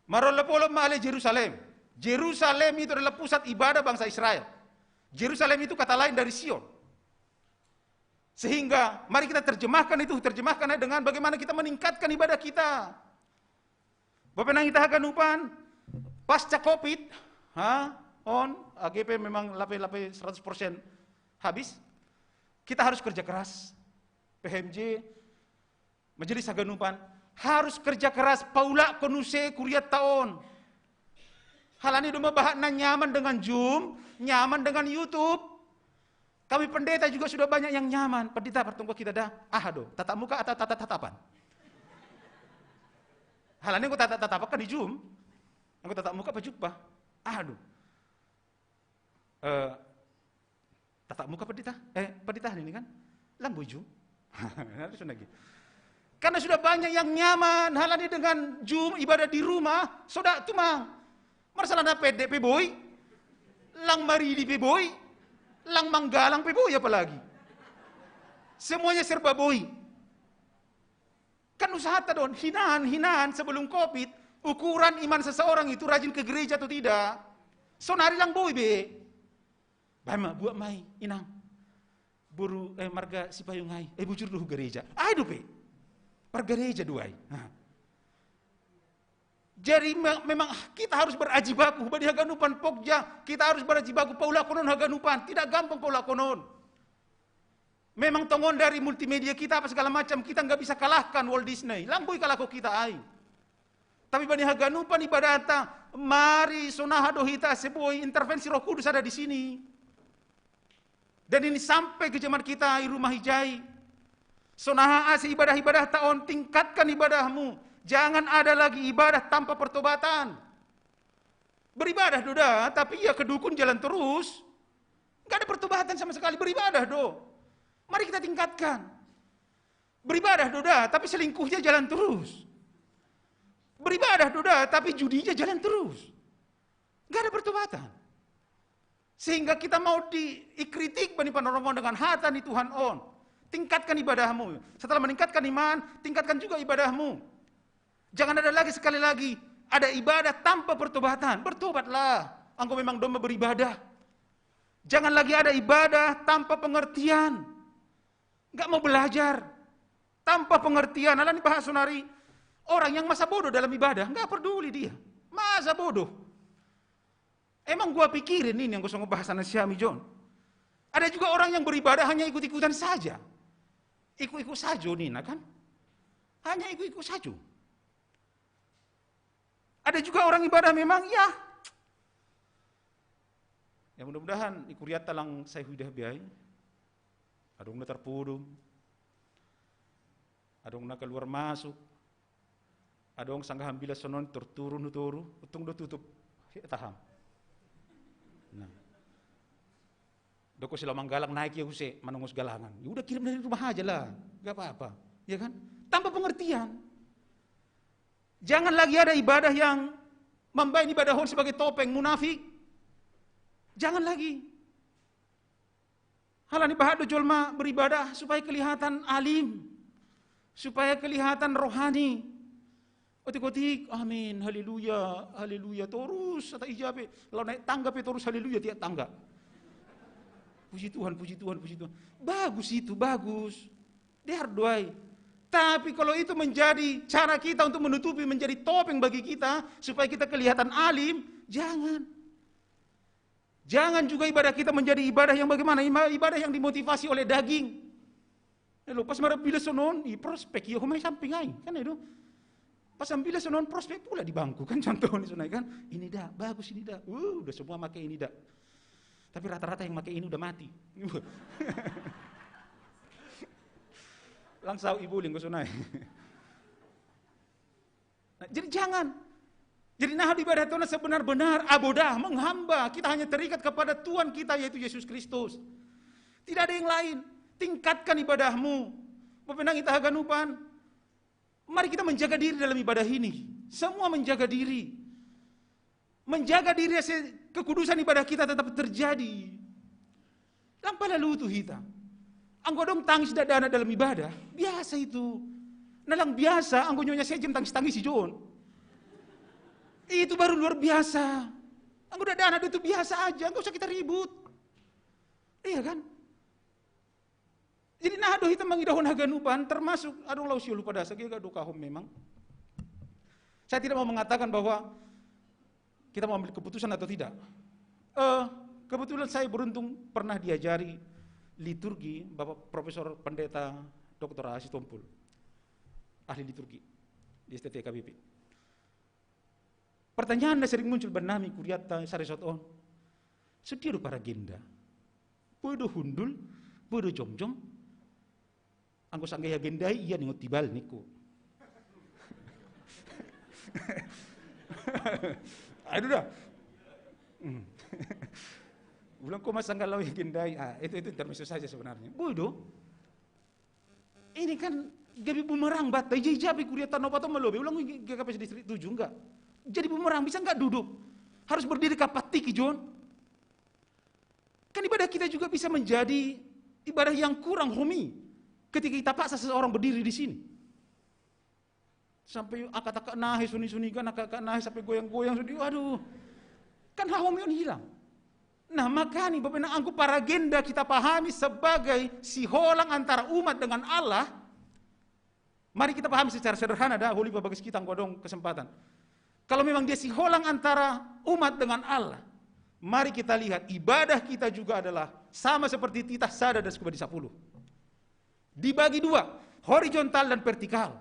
Marolop-olop ma ale Jerusalem. Jerusalem itu adalah pusat ibadah bangsa Israel. Jerusalem itu kata lain dari Sion. Sehingga mari kita terjemahkan itu, terjemahkan dengan bagaimana kita meningkatkan ibadah kita. Bapena hita haganupan, pasca covid, ha, on, A G P memang lape-lape seratus persen habis. Kita harus kerja keras. P H M J, majelis haganupan, harus kerja keras, paulakkon use kuria taon. Hal ni domma bahat na nyaman dengan Zoom, nyaman dengan YouTube. Kami pendeta juga sudah banyak yang nyaman. Pendeta, partongko kita dah, aha do, tatap muka atau tatap-tatapan? Hal ni anggo tatap-tatapan kan di Zoom. Anggo tatap muka apa jumpa? Aha do. Eh, tatap muka pendeta, eh, pendeta ini kan? Lang boi Zoom. Harus lagi. Karena sudah banyak yang nyaman, hal ni dengan Zoom, ibadah di rumah, soda tumang. Marsalana pendek pe boi, lang maridi pe boi, lang manggalang pe boi apalagi. Semuanya serba boi. Kan usahata don, hinan, hinan sebelum covid, ukuran iman seseorang itu rajin ke gereja atau tidak. Sonari lang boi be. Bae ma, buat mai, inang. Boru, eh, marga Sipayung ai. Eh, bujur do hu gereja. Ai dope. Margareja do ai. Nah. Jadi me- memang kita harus berajibaku. Hubadi haganupan pogja, kita harus berajibaku. Paulakonon haganupan. Tidak gampang paulakonon. Memang tongon dari multimedia kita apa segala macam, kita nggak bisa kalahkan Walt Disney. Lang boi kalahko kita ai. Tapi bani haganupan ibadahta, mari sonaha do hita ase boi intervensi Roh Kudus ada di sini. Dan ini sampai ke zaman kita i rumah ijai. Sonaha ase ibadah-ibadahta on, tingkatkan ibadahmu. Jangan ada lagi ibadah tanpa pertobatan. Beribadah do da, tapi ya ke dukun jalan terus. Nggak ada pertobatan sama sekali, beribadah do. Mari kita tingkatkan. Beribadah do da, tapi selingkuhnya jalan terus. Beribadah do da, tapi judinya jalan terus. Nggak ada pertobatan. Sehingga kita mau dikritik bani panorongon dengan hata ni Tuhan on. Tingkatkan ibadahmu. Setelah meningkatkan iman, tingkatkan juga ibadahmu. Jangan ada lagi, sekali lagi, ada ibadah tanpa pertobatan. Bertobatlah. Engkau memang domba beribadah. Jangan lagi ada ibadah tanpa pengertian. Nggak mau belajar. Tanpa pengertian. Ala ni bahas sonari. Orang yang masa bodoh dalam ibadah. Nggak peduli dia. Masa bodoh. Emang gua pikirin ini yang gua songko bahasa nasiami John. Ada juga orang yang beribadah hanya ikut-ikutan saja. Ikut-ikut saja, Nina, kan? Hanya ikut-ikut saja. Ada juga orang ibadah memang, ya. Ya, mudah-mudahan ikuriat talang saya hudah biai. Adong na terpudum. Adong na keluar masuk. Adong sanggah ambila sonon terturun toru, utung do tutup. Taham. Nah. Doko sila manggalang naik ya use, manongos galangan. Ya udah, kirim dari rumah aja lah, nggak apa-apa, ya kan? Tanpa pengertian. Jangan lagi ada ibadah yang mambaen ibadah on sebagai topeng, munafik. Jangan lagi. Halani bahat do jolma beribadah supaya kelihatan alim, supaya kelihatan rohani. Otik-otik, amin, haleluya, haleluya, torus, ata ija pe, lalu naik tangga pe torus haleluya tiap tangga. Puji Tuhan, puji Tuhan, puji Tuhan. Bagus itu, bagus. Dia harus doai. Tapi kalau itu menjadi cara kita untuk menutupi, menjadi topeng bagi kita, supaya kita kelihatan alim, jangan. Jangan juga ibadah kita menjadi ibadah yang bagaimana? Ima- Ibadah yang dimotivasi oleh daging. Ya, lo, pas mara bila sonon, i prospek, ya, humai samping ai, kan itu. Pas bila sonon prospek pula di bangku, kan, contoh ni sonai, kan. Ini dah, bagus ini dah. Uh, udah semua pakai ini dah. Tapi rata-rata yang pakai ini udah mati. Langsau ibu linggo sonai. Nah, jadi jangan. Jadi nah, ibadah Tuhan sebenar-benar abodah, menghamba. Kita hanya terikat kepada Tuhan kita, yaitu Yesus Kristus. Tidak ada yang lain. Tingkatkan ibadahmu. Bapenang ita haganupan. Mari kita menjaga diri dalam ibadah ini. Semua menjaga diri. Menjaga diri, ase kekudusan ibadah kita tetap terjadi. Lang palalu tu hita. Anggo adong tangis dakdanak dalam ibadah, biasa itu. Nalang biasa, anggo nyonya sejem tangis-tangis si John. Itu baru luar biasa. Anggo dakdanak itu biasa aja, nggak usah kita ribut. Iya kan? Jadi nah, do hita mangidahon haganupan, termasuk adong lau siolu padasa, gega do kahom memang. Saya tidak mau mengatakan bahwa kita mau ambil keputusan atau tidak. Eh, kebetulan saya beruntung pernah diajari liturgi Bapak Profesor Pendeta Doktor Asi Tompul, ahli liturgi di S T T K B P. Pertanyaan na sering muncul bannami kuriatta sarisot on. Sedia do paragenda? Boi do hundul, boi do jomjom. Anggo sanggahi agendai, iya ningon tibal ningku. Aduh dah. Hmm. Ulang kau masang galau agendai. Ah, itu itu intermezzo saja sebenarnya. Boi do. Ini kan gabe bumerang batta, ija-ija pe kuria tanopa to malobe, ulang gabe distrik tujuh, enggak. Jadi bumerang, bisa enggak duduk? Harus berdiri kapattiki, John. Kan ibadah kita juga bisa menjadi ibadah yang kurang homi ketika kita paksa seseorang berdiri di sini. Sampai akak-akak nahe suni-suni kan, akak-akak nahe sampai goyang-goyang suni, waduh. Kan hahomion hilang. Nah, makanya Bapak Ibu, anggo paragenda kita pahami sebagai siholang antara umat dengan Allah. Mari kita pahami secara sederhana dah, holi babagas kita anggo adong kesempatan. Kalau memang dia siholang antara umat dengan Allah, mari kita lihat ibadah kita juga adalah sama seperti titah sada das kubadi sapuluh. Dibagi dua, horizontal dan vertikal.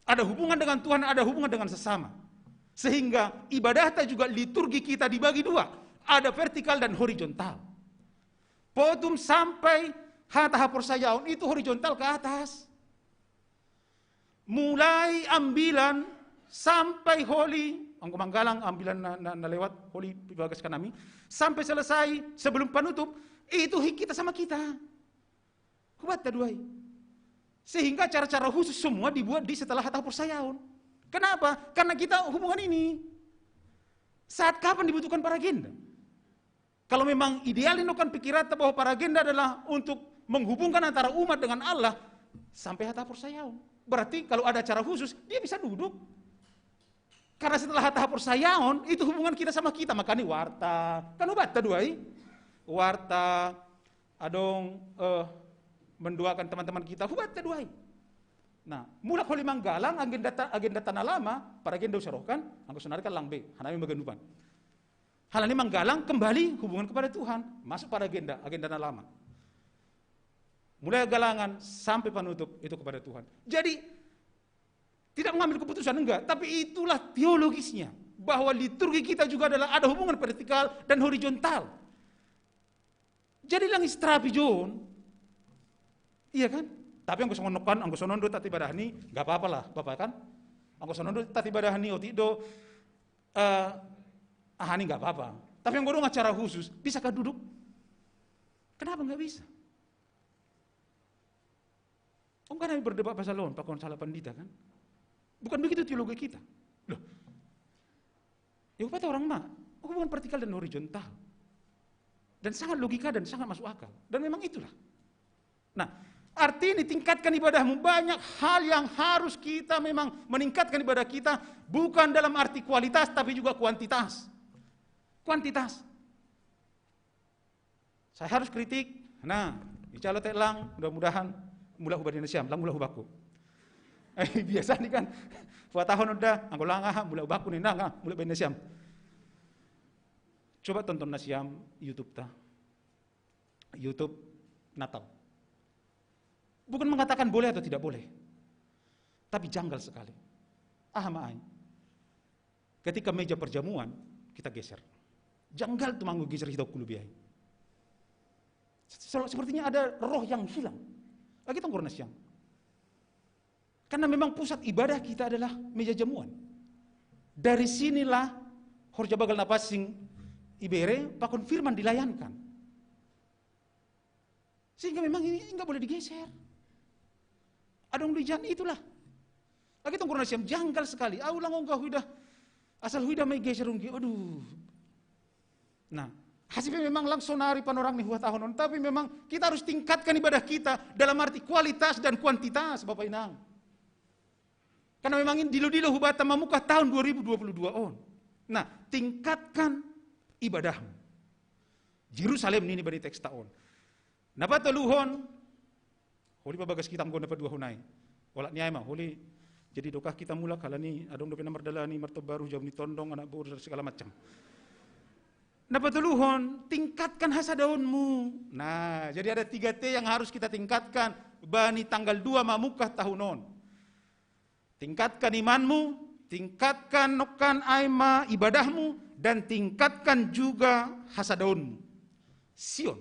Ada hubungan dengan Tuhan, ada hubungan dengan sesama. Sehingga ibadahta juga, liturgi kita dibagi dua, ada vertikal dan horizontal. Potum sampai hata haporsayaon itu horizontal ke atas. Mulai ambilan sampai holi, anggo manggalang ambilan na, na, na lewat holi ibagas kanami, sampai selesai sebelum panutup, itu hi-, kita sama kita. Hubatta do ai. Sehingga acara-acara khusus semua dibuat di setelah hata haporsayaon. Kenapa? Karena kita hubungan ini. Saat kapan dibutuhkan paragenda? Kalau memang ideal ini kan pikiratta bahwa paragenda adalah untuk menghubungkan antara umat dengan Allah, sampai hata haporsayaon. Berarti kalau ada acara khusus, dia bisa duduk. Karena setelah hata haporsayaon, itu hubungan kita sama kita. Makanya warta, kan hubatta do ai. Warta, adong, eh, mendoakan teman-teman kita, hubatta do ai. Nah, mulak holi manggalang, agenda ta-, agenda tanah lama, paragenda husarohkan, anggo sonari kan lang be, hanami ma haganupan. Halani manggalang kembali hubungan kepada Tuhan, masuk paragenda, agenda na lama. Mulai galangan sampai panutup itu kepada Tuhan. Jadi, tidak mengambil keputusan, enggak, tapi itulah teologisnya, bahwa liturgi kita juga adalah ada hubungan vertikal dan horizontal. Jadi lang istirapi John. Iya kan? Tapi anggo songon kan, anggo sonon do tati badahni, nggak apa-apa lah, Bapak kan? Anggo sonon do tati badahni, otik do, eh, ah, ini nggak apa-apa. Tapi anggo dong acara khusus, bisa kan duduk? Kenapa nggak bisa? Om kan kami berdebat pasal on, pakon salah pandita kan? Bukan begitu teologi kita. Loh, ya apa orang mah? Hubungan vertikal dan horizontal. Dan sangat logika dan sangat masuk akal. Dan memang itulah. Nah, arti ini tingkatkan ibadahmu. Banyak hal yang harus kita memang meningkatkan ibadah kita. Bukan dalam arti kualitas, tapi juga kuantitas. Kuantitas. Saya harus kritik. Nah, insya Allah telang, mudah-mudahan mula hubani nasiam, lang mula hubaku. Eh, biasa nih kan. Dua tahun udah, anggo lang ah, mula hubaku nih, nah, mula hubani nasiam. Coba tonton nasiam YouTube ta. YouTube Natal. Bukan mengatakan boleh atau tidak boleh. Tapi janggal sekali. Ah, maai. Ketika meja perjamuan, kita geser. Janggal tu manggo geser hita kulu biaya. Sepertinya ada roh yang hilang. Lagi tongkor nasiam. Karena memang pusat ibadah kita adalah meja jamuan. Dari sinilah horja bagal napas sing ibere, pakon firman dilayankan. Sehingga memang ini nggak boleh digeser. Adong di jan itulah. Lagi tongkor nasiam janggal sekali. Au lang ongga huida. Asal huida mai geser unggi. Aduh. Nah, hasilnya memang langsung nari panorang nih tahun on. Tapi memang kita harus tingkatkan ibadah kita dalam arti kualitas dan kuantitas, Bapak Inang. Karena memang ini dilo-dilo hubata mamuka tahun dua ribu dua puluh dua on. Nah, tingkatkan ibadahmu. Jerusalem ini bani teks tahun. Napa toluhon? Holi pabagas kita anggo napa dua hunai. Olat ni ai ma, holi jadi dokah kita mulak halani adong dope na mardalani martobaru jam ni tondong anak boru dan segala macam. Napa toluhon, tingkatkan hasadaonmu. Nah, jadi ada tiga T yang harus kita tingkatkan. Bani tanggal dua mamuka tahun on. Tingkatkan imanmu, tingkatkan nokkan ai ma ibadahmu, dan tingkatkan juga hasadaonmu. Sion.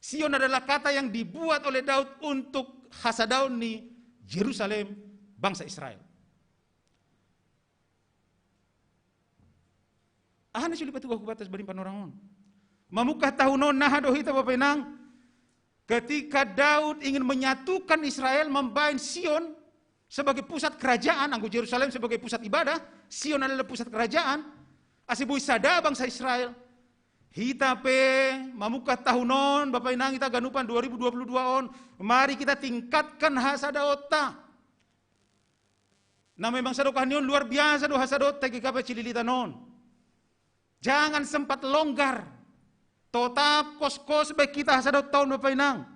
Sion adalah kata yang dibuat oleh Daud untuk hasadaon ni Jerusalem, bangsa Israel. Aha na suli patuga hubatas bani panorang on. Mamuka tahun on naha do hita Bapak Inang. Ketika Daud ingin menyatukan Israel, membain Sion sebagai pusat kerajaan, anggo Jerusalem sebagai pusat ibadah, Sion adalah pusat kerajaan. Ase boi sada bangsa Israel. Hita pe mamuka tahun on, Bapak Inang, hita ganupan dua ribu dua puluh dua on, mari kita tingkatkan hasadaonta. Nah, memang sadokah ni on luar biasa do hasadaonta i kapa cililitan on. Jangan sempat longgar. Totap koskos baik kita hasadaonta on, Bapak Inang.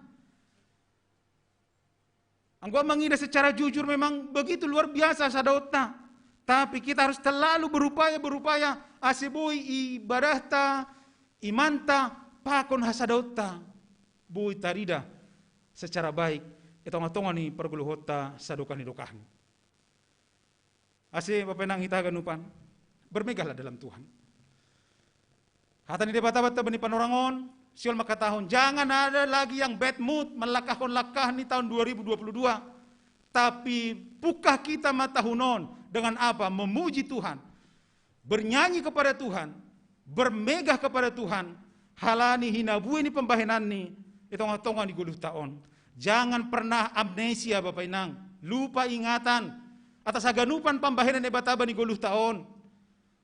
Anggo mangida secara jujur memang begitu luar biasa hasadaonta. Tapi kita harus terlalu berupaya-berupaya ase boi ibadahta, imanta, pakon hasadaonta boi tarida secara baik i tonga-tonga ni pargoluhonta sadokah ni dokahni. Ase Bapak Inang hita haganupan, bermegahlah dalam Tuhan. Hata ni Debata banta bani panorang on, Sion mangkatahon, jangan ada lagi yang bad mood, melangkahkan langkah ni tahun dua ribu dua puluh dua. Tapi buka kita ma tahun on dengan apa? Memuji Tuhan, bernyanyi kepada Tuhan, bermegah kepada Tuhan, halani hinabuhi ni pambahenanni i tonga-tonga ni goluhta on. Jangan pernah amnesia, Bapak Inang, lupa ingatan atas haganupan pambahenan Debata bani goluhta on.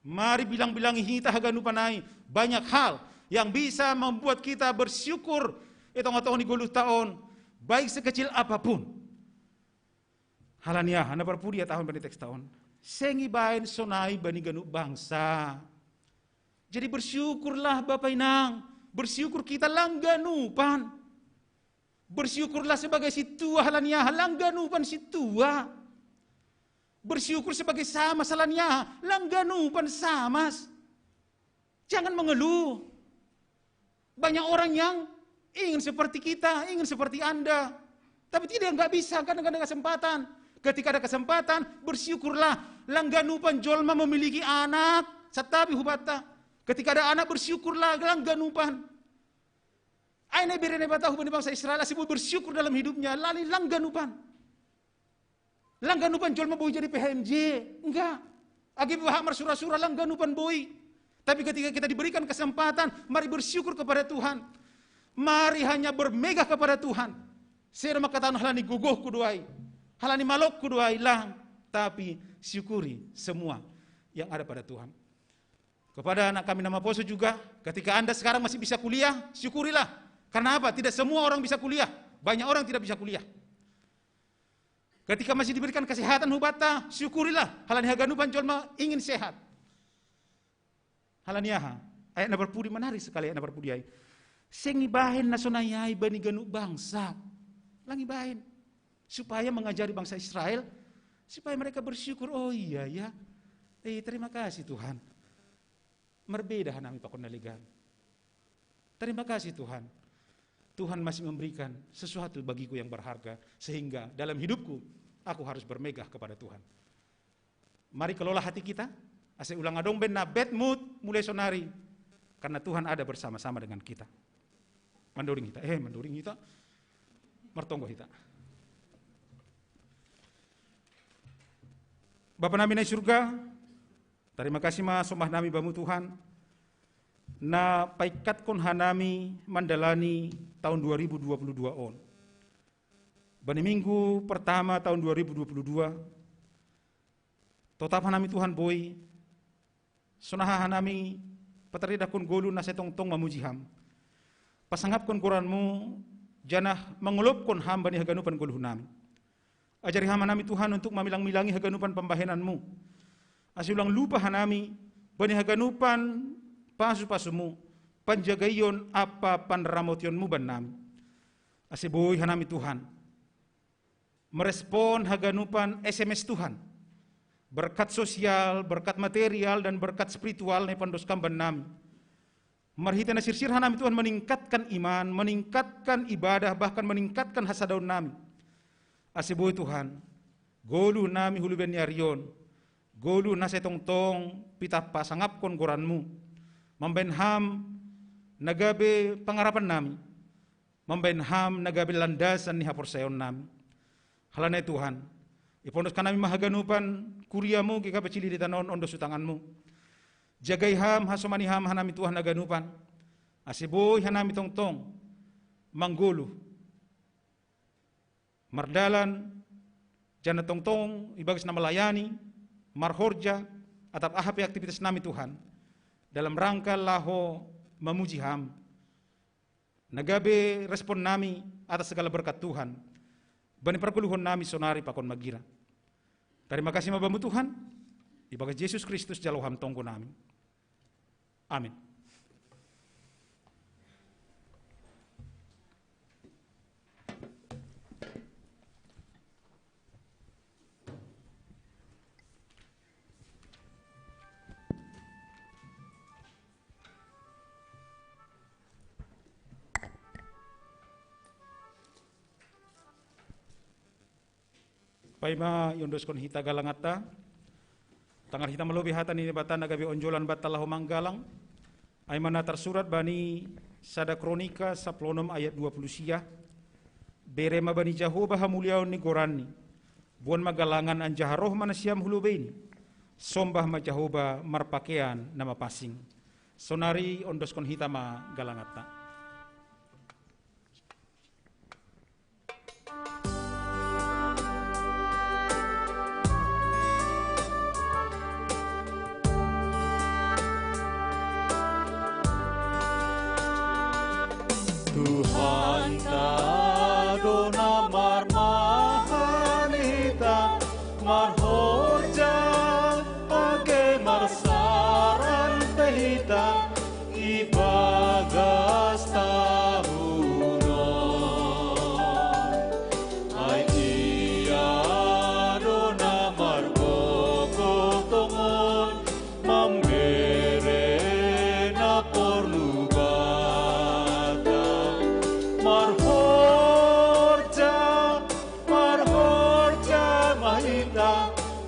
Mari bilang-bilangi hita haganupan ai, banyak hal yang bisa membuat kita bersyukur i tonga-tonga ni goluhta on, baik sekecil apapun. Halani aha? Na parpudi ia tahun bani teks tahun. Seng ibaen sonai bani ganup bangsa. Jadi bersyukurlah Bapak Inang. Bersyukur kita lang ganupan. Bersyukurlah sebagai sintua halani aha? Lang ganupan sintua. Bersyukur sebagai samas halani aha? Lang ganupan samas. Jangan mengeluh. Banyak orang yang ingin seperti kita, ingin seperti Anda. Tapi tidak, nggak bisa, kadang-kadang kesempatan. Ketika ada kesempatan, bersyukurlah. Langganupan jolma memiliki anak, satabi hubatta. Ketika ada anak, bersyukurlah, langganupan. Ai na ibere Naibata hubani bangsa Israel, asi boi bersyukur dalam hidupnya, lani langganupan. Langganupan jolma boi jadi P H M J, enggak. Age bahat marsura-sura, langganupan boi. Tapi ketika kita diberikan kesempatan, mari bersyukur kepada Tuhan. Mari hanya bermegah kepada Tuhan. Sedo mangkatahon halani gogohku do ai, halani malopku do ai, lang. Tapi syukuri semua yang ada pada Tuhan. Kepada anak kami na maposo juga, ketika Anda sekarang masih bisa kuliah, syukurilah. Karena apa? Tidak semua orang bisa kuliah. Banyak orang tidak bisa kuliah. Ketika masih diberikan kesehatan hubatta, syukurilah. Halani haganupan jolma ingin sehat. Halani aha? Ayat na parpudi, menarik sekali ayat na parpudi ai. Seng ibahen na sonai ai bani ganup bangsa. Lang ibahen. Supaya mengajari bangsa Israel, supaya mereka bersyukur. Oh iya ya. Eh, terima kasih Tuhan. Marbeda hanami pakon na legan. Terima kasih Tuhan. Tuhan masih memberikan sesuatu bagiku yang berharga, sehingga dalam hidupku aku harus bermegah kepada Tuhan. Mari kelola hati kita, asa ulang adong be na bad mood mulai sonari, karena Tuhan ada bersama-sama dengan kita. Mandoring hita, eh, mandoring hita, martonggo hita. Bapa nami na i surga, tarima kasih ma sombah nami Bamu Tuhan, na paingkatkon hanami mandalani taon dua ribu dua puluh dua on. Bani minggu pertama taon dua ribu dua puluh dua, totap hanami Tuhan boi, sonaha hanami pataridahkon goluh na sai tongtong mamuji Ham, pasangapkon goranMu, janah mangolopkon Ham bani haganupan goluhnami. Ajari Ham hanami Tuhan untuk mamilang-milangi haganupan pambahenanMu, ase ulang lupa hanami bani haganupan pasu-pasuMu, panjagaion ampa panramotionMu bannami. Ase boi hanami Tuhan merespon haganupan S M S Tuhan, berkat sosial, berkat material, dan berkat spiritual na ipandos Kam bannami. Marhite na sirsir hanami Tuhan meningkatkan iman, meningkatkan ibadah, bahkan meningkatkan hasadaonnami. Ase boi Tuhan, goluhnami hu lobei ni ari on, goluh na sai tongtong pitah pasangapkon goranMu, mambahen Ham na gabe pangarapannami, mambahen Ham na gabe landasan ni haporsayaonnami. Halani ai Tuhan, ipondos hanami ma haganupan kuriaMu gabe cili di tanoh on, ondos tu tanganMu. Jagai Ham, hasomani Ham hanami Tuhan haganupan, ase boi hanami tongtong manggoluh, mardalan, janah tongtong ibagas na malayani, marhorja, atap aha pe aktivitasnami Tuhan, dalam rangka laho mamuji Ham, na gabe responnami atas segala berkat Tuhan bani pargoluhonnami sonari pakon magira. Tarima kasih ma Bamu Tuhan, ibagas Jesus Kristus jalo Ham tonggonami. Amin. Paima iondoskon hita galanganta, tangar hita ma lobei hata ni Naibata na gabe onjolan banta laho manggalang, ai ma na tarsurat bani sada Kronika sampulu onom ayat dua puluh sia: Bere ma bani Jahowa hamuliaon ni goranni, boan ma galangan anjaha roh ma nasiam hu lobeini, sombah ma Jahowa marpakean na mapansing. Sonari ondoskon hita ma galanganta. Tuhanta do na marmahan hita, marhorja age marsaran pe hita, ibagas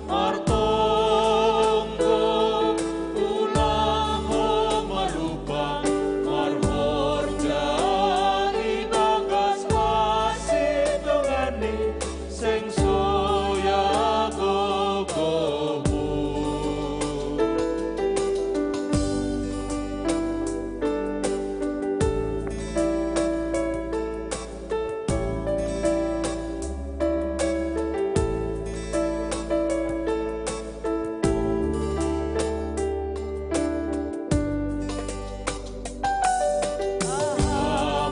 Martonggo, ulang ho malupa, marhorja i bagas hasitongani, seng soya gogomu.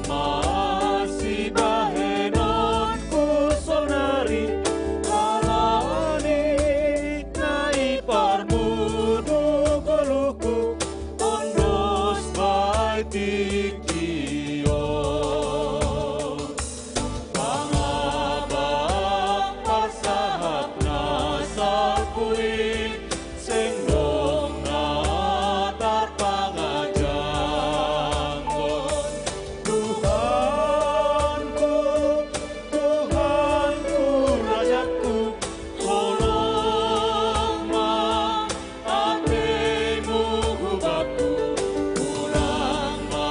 Masibahenonku sonari, alani na i parmudu goluhku, ondos bai tingki on. Pangabak parsahap na salpu i, seng dong na tarpangajangkon. Tuhanku, Tuhanku, Rajaku, holong ma atemu hubakku, ulang ma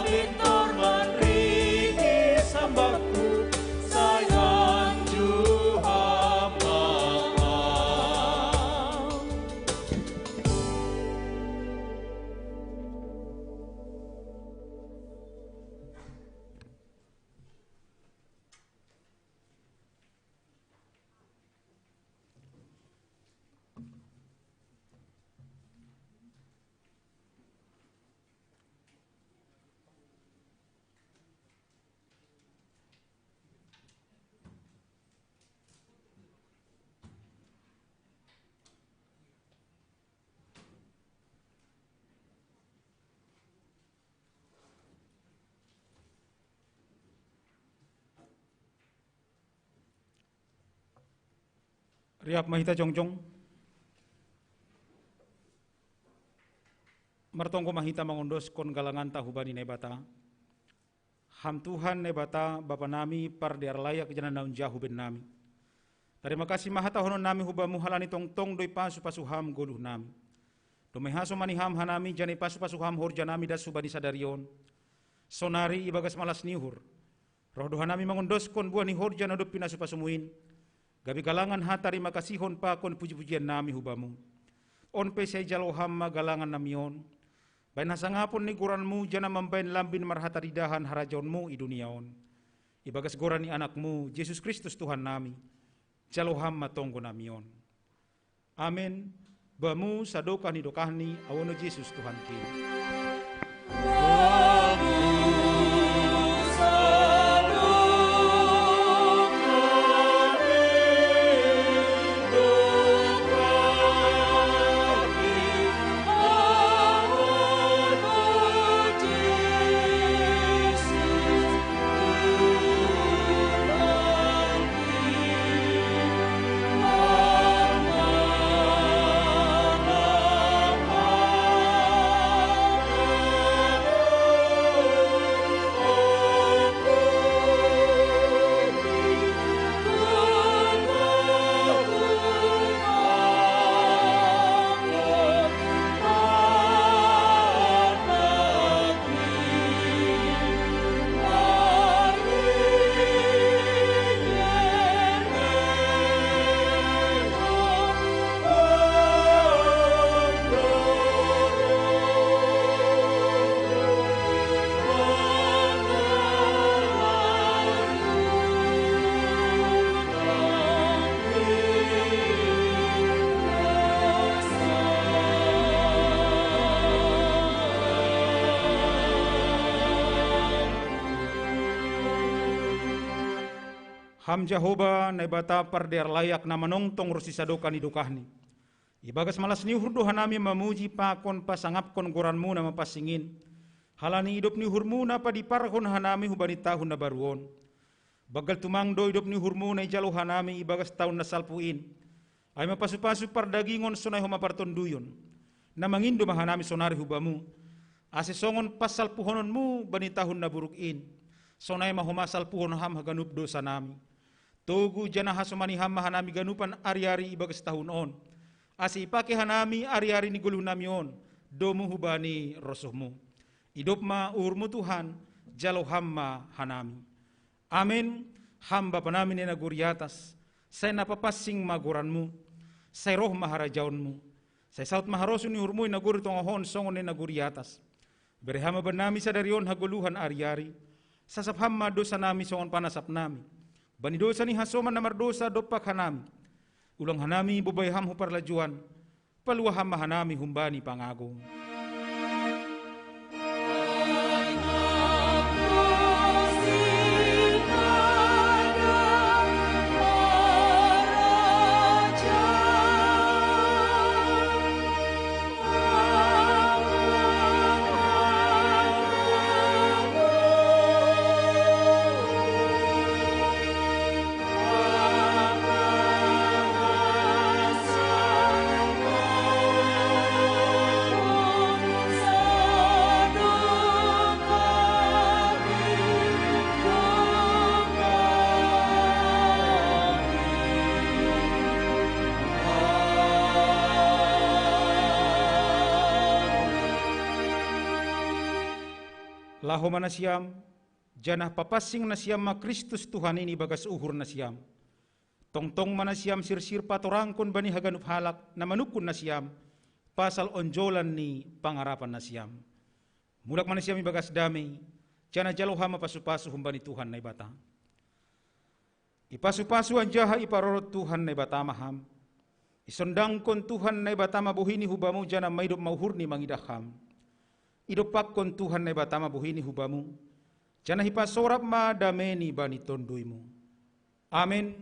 mintor manriki sambahku, sai anju Ham ma au. Riap ma hita jongjong. Martonggo ma hita mangondoskon galanganta hubani Naibata. Ham Tuhan Naibata, Bapa nami, pardear layak jana naung jahu bennami. Tarima kasih ma hatahonon nami hubamu halani tongtong do ipasu-pasu Ham goluh nami. Domai hasomani Ham hanami jana ipasu-pasu Ham horja nami das hubani sadari on. Sonari ibagas malas ni uhur, roh do hanami mangondoskon buah ni horja na dob pinasu-pasumu in, gabe galangan hatarima kasihon pakon puji-pujian nami hubamu. On pe sai jalo Ham ma galangan nami on, bahen hasangapon ni goranmu jana mambahen lambin marhataridahan harajaonmu i dunia on. Ibagas goran ni Anakmu, Jesus Kristus Tuhan nami, jalo Ham ma tonggo nami on. Amen. Bamu sadokah ni dokahni, au on Jesus Tuhanki. Ham Jahowa, Naibata pardear layak na manongtong ronsi sadokah ni dokahni. Ibagas malas ni uhur do hanami mamuji pakon pasangapkon goranmu na mapansing in, halani idop ni uhurmu na padiparhon hanami hubani tahun na baru on. Banggal tumang do idop ni uhurmu na ijalo hanami ibagas tahun na salpu in. Ai ma pasu-pasu pardagingon sonai homa partonduyon. Na mangindo ma hanami sonari hubamu, ase songon pansalpuhononmu bani tahun na buruk in, sonai ma homa salpuhon ham haganup dosanami. Togu janah hasomani Ham ma hanami ganupan ari-ari ibagas tahun on, ase ipake hanami ari-ari ni goluhnami on domu hubani rosuhMu. Idop ma uhurMu Tuhan, jalo Ham ma hanami. Amen. Ham Bapanami na i nagori atas, sai na papansing ma goranMu, sai roh ma harajaonMu, sai saud ma harosuh ni uhurMu i nagori tongah on songon na i nagori atas. Bere Ham ma bannami sadari on hagoluhan ari-ari. Sasap Ham ma dousanami songon panasapnami bani dousa ni hasoman na mardousa dompak hanami. Ulang hanami bobai Ham hu parlajuan, palua Ham ma hanami humbani pangago. Laho ma nasiam, janah papansing nasiam ma Kristus Tuhan in ibagas uhur nasiam. Tongtong ma nasiam sirsir patorangkon bani haganup halak na manungkun nasiam pasal onjolan ni pangarapan nasiam. Mulak ma nasiam ibagas damei, janah jalo Ham ma pasu-pasu humbani Tuhan Naibata. Ipasu-pasu anjaha iparorot Tuhan Naibata ma Ham. Isondangkon Tuhan Naibata ma bohiNi hu bamu, janah maidop ma uhurNi mangidah Ham. Idompakkon Tuhan Naibata ma bohiNi hu bamu, janah ipasorap ma dameiNi bani tonduymu. Amen.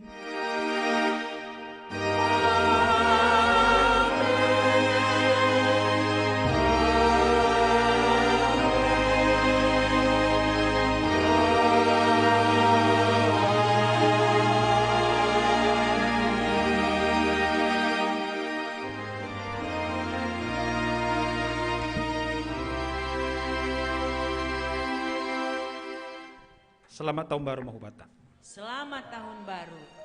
Selamat tahun baru ma hubanta. Selamat tahun baru.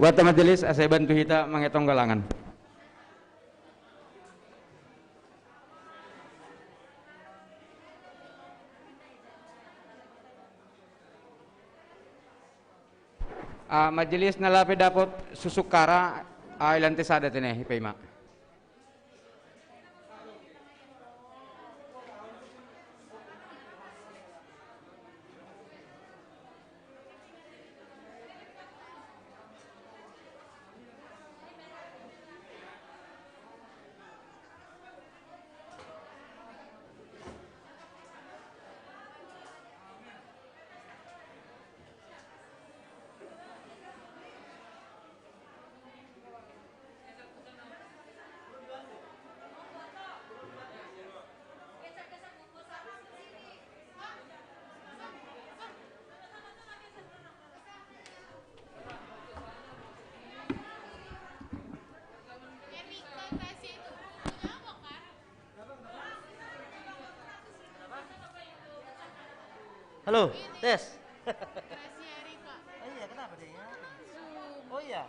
Buat majelis, asa bantu hita mangetong galangan. Ah, majelis na lape dapot susuk kara, ah, i lantai sada tene, ipe ima. Halo, tes. Oh iya, kenapa deh ya? Oh iya.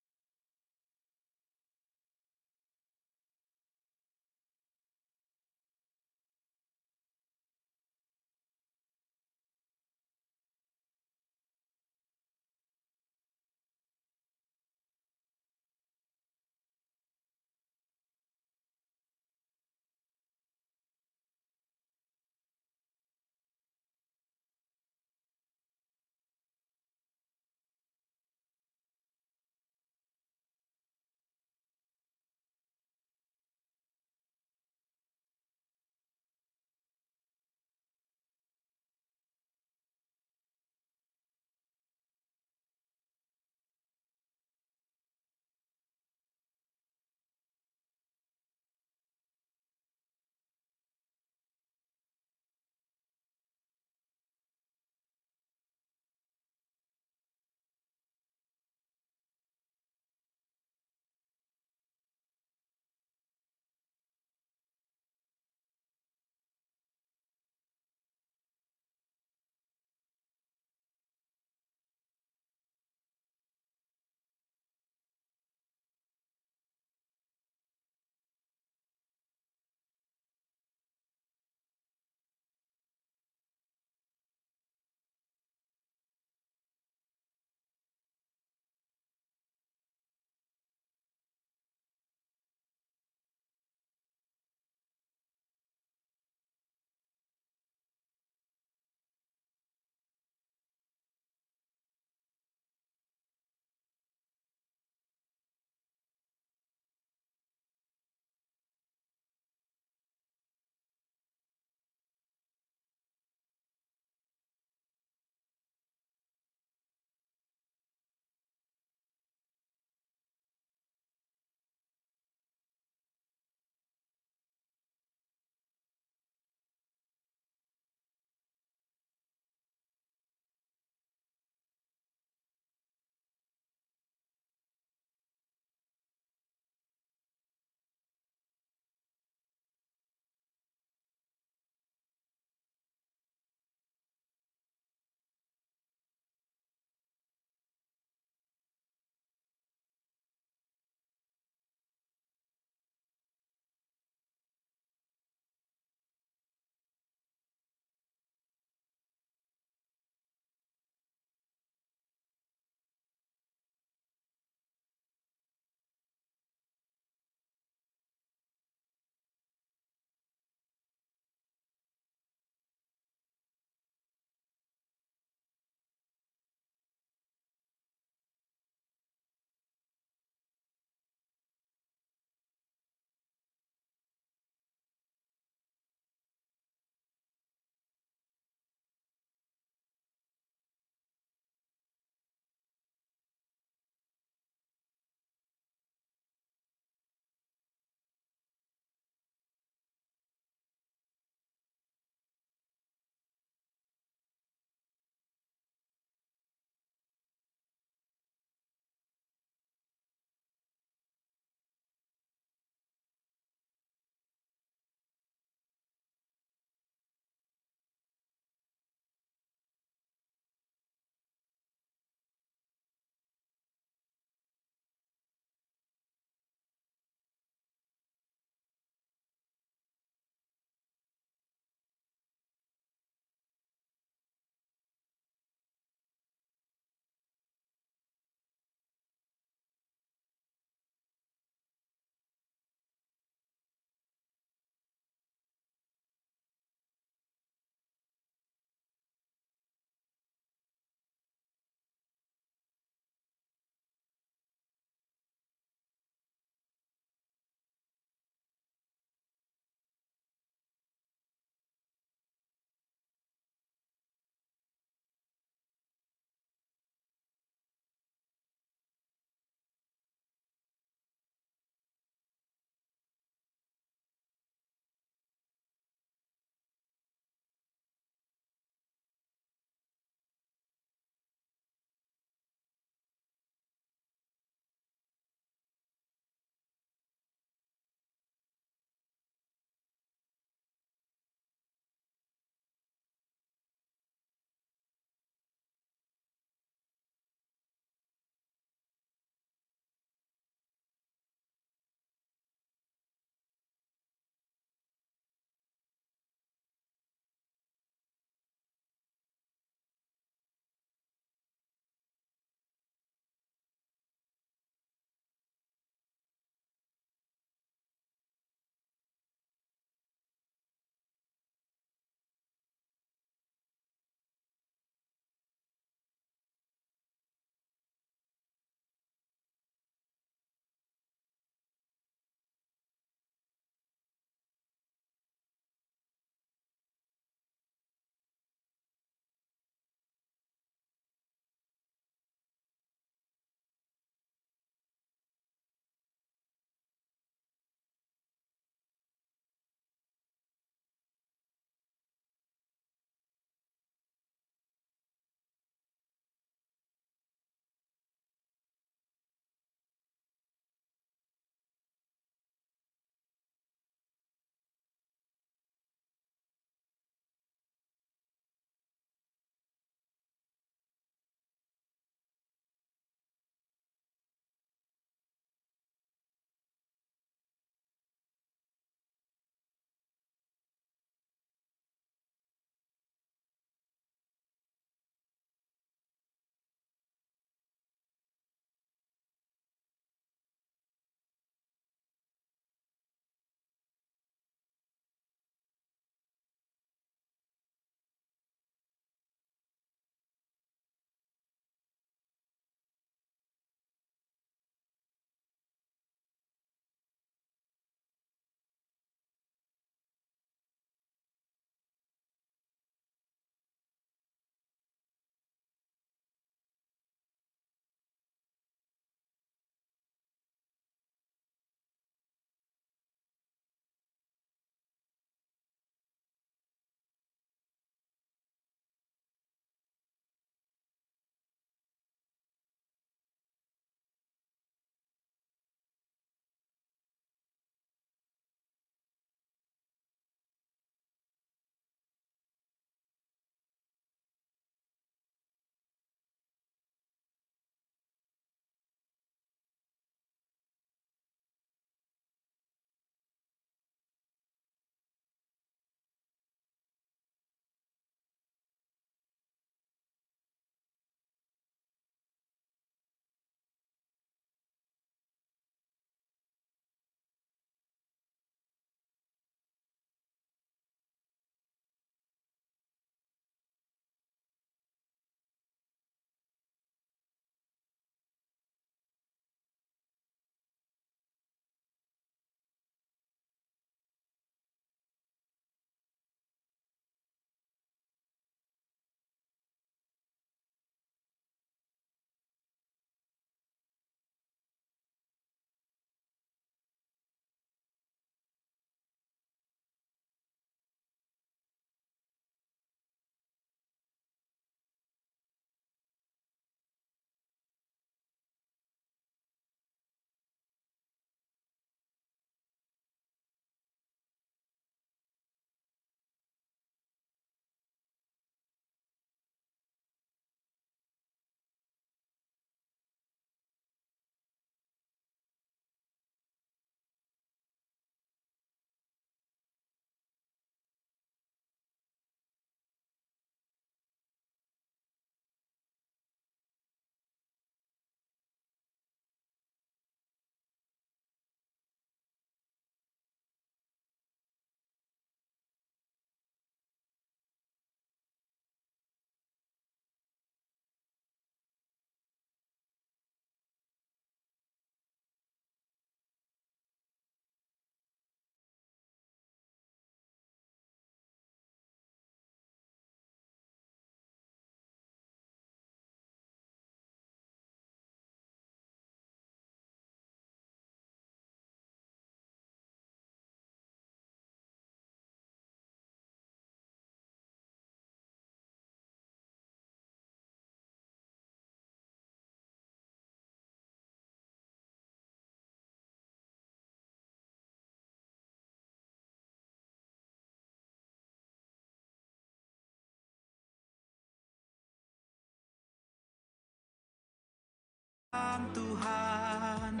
Tuhan,